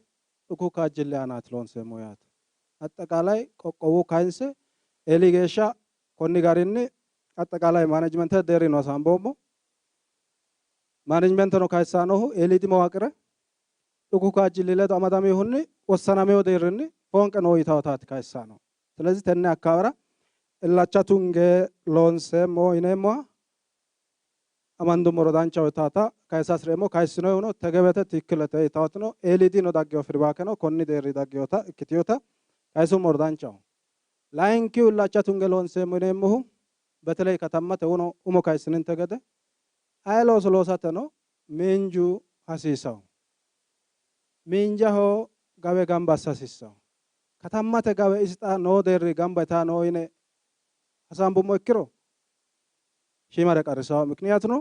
S9: dhuku kaajjilli aanaati loonseemmo yaate. Axxeqaalay qoqqowu kayinse eeli geeshsha konni garinni axxeqaalay manejimentete deerrino hasaamboommo. Manejimenteno kayissannohu eeliidi mawaaqire dhuku kaajjilli ledo amadaminohunni wossanamino deerrinni foonqe noo yitawtaati kayissanno. ስለዚህ tenne akkaawera illacha tunge loonseemmo yineemmoha amandummoro danchaho yitaata kayisa hasireemmo. Kayissinohuno tegebete tikkilete yitaatino eeliidino daggewo firbaakeno konni deerri daggewota ikkitinota kayisummoro danchaho. Layinkihu illacha tunge loonseemmo yineemmohu በተለይ katammate uno umo kayissininte gede aye looso loosateno miinju hasiisawo. Miinjaho gawe gamba assa hasiissawo. Katammate gawe isi xa noo deerri gamba yitaa noo yine hasaambummo ikkiro shiimare qarrisawo. Mikiniyaatuno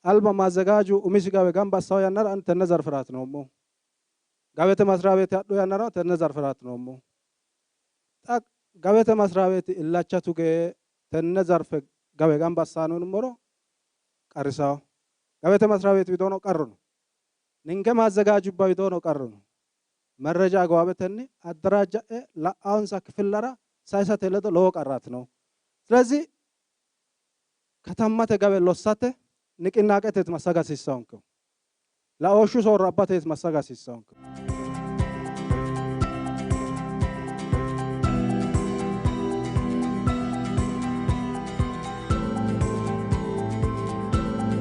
S9: alba maazzegaaju umisi gawe gamba assawo yannara ani tenne zarferaati noommohu. Gawete masriya beeti hadhu yannara tenne zarferaati noommohu. Xa gawete masriya beeti illacha tuge tenne zarfe gawe gamba assaano yinummoro qarrisawo. Gawete masriya beeti widoono qarru no. Ninke maazzegaajubba widoono qarru no. Merreja agawaabetenni addaraajja'e la'awonsa kifillara sayisate ledo lowo qarraati noohu. ስለዚህ katammate gawe lossate niqinaaqeteeti massaga hasiissawonkehu. Laooshshu soorro abbateeti massaga hasiissawonkehu.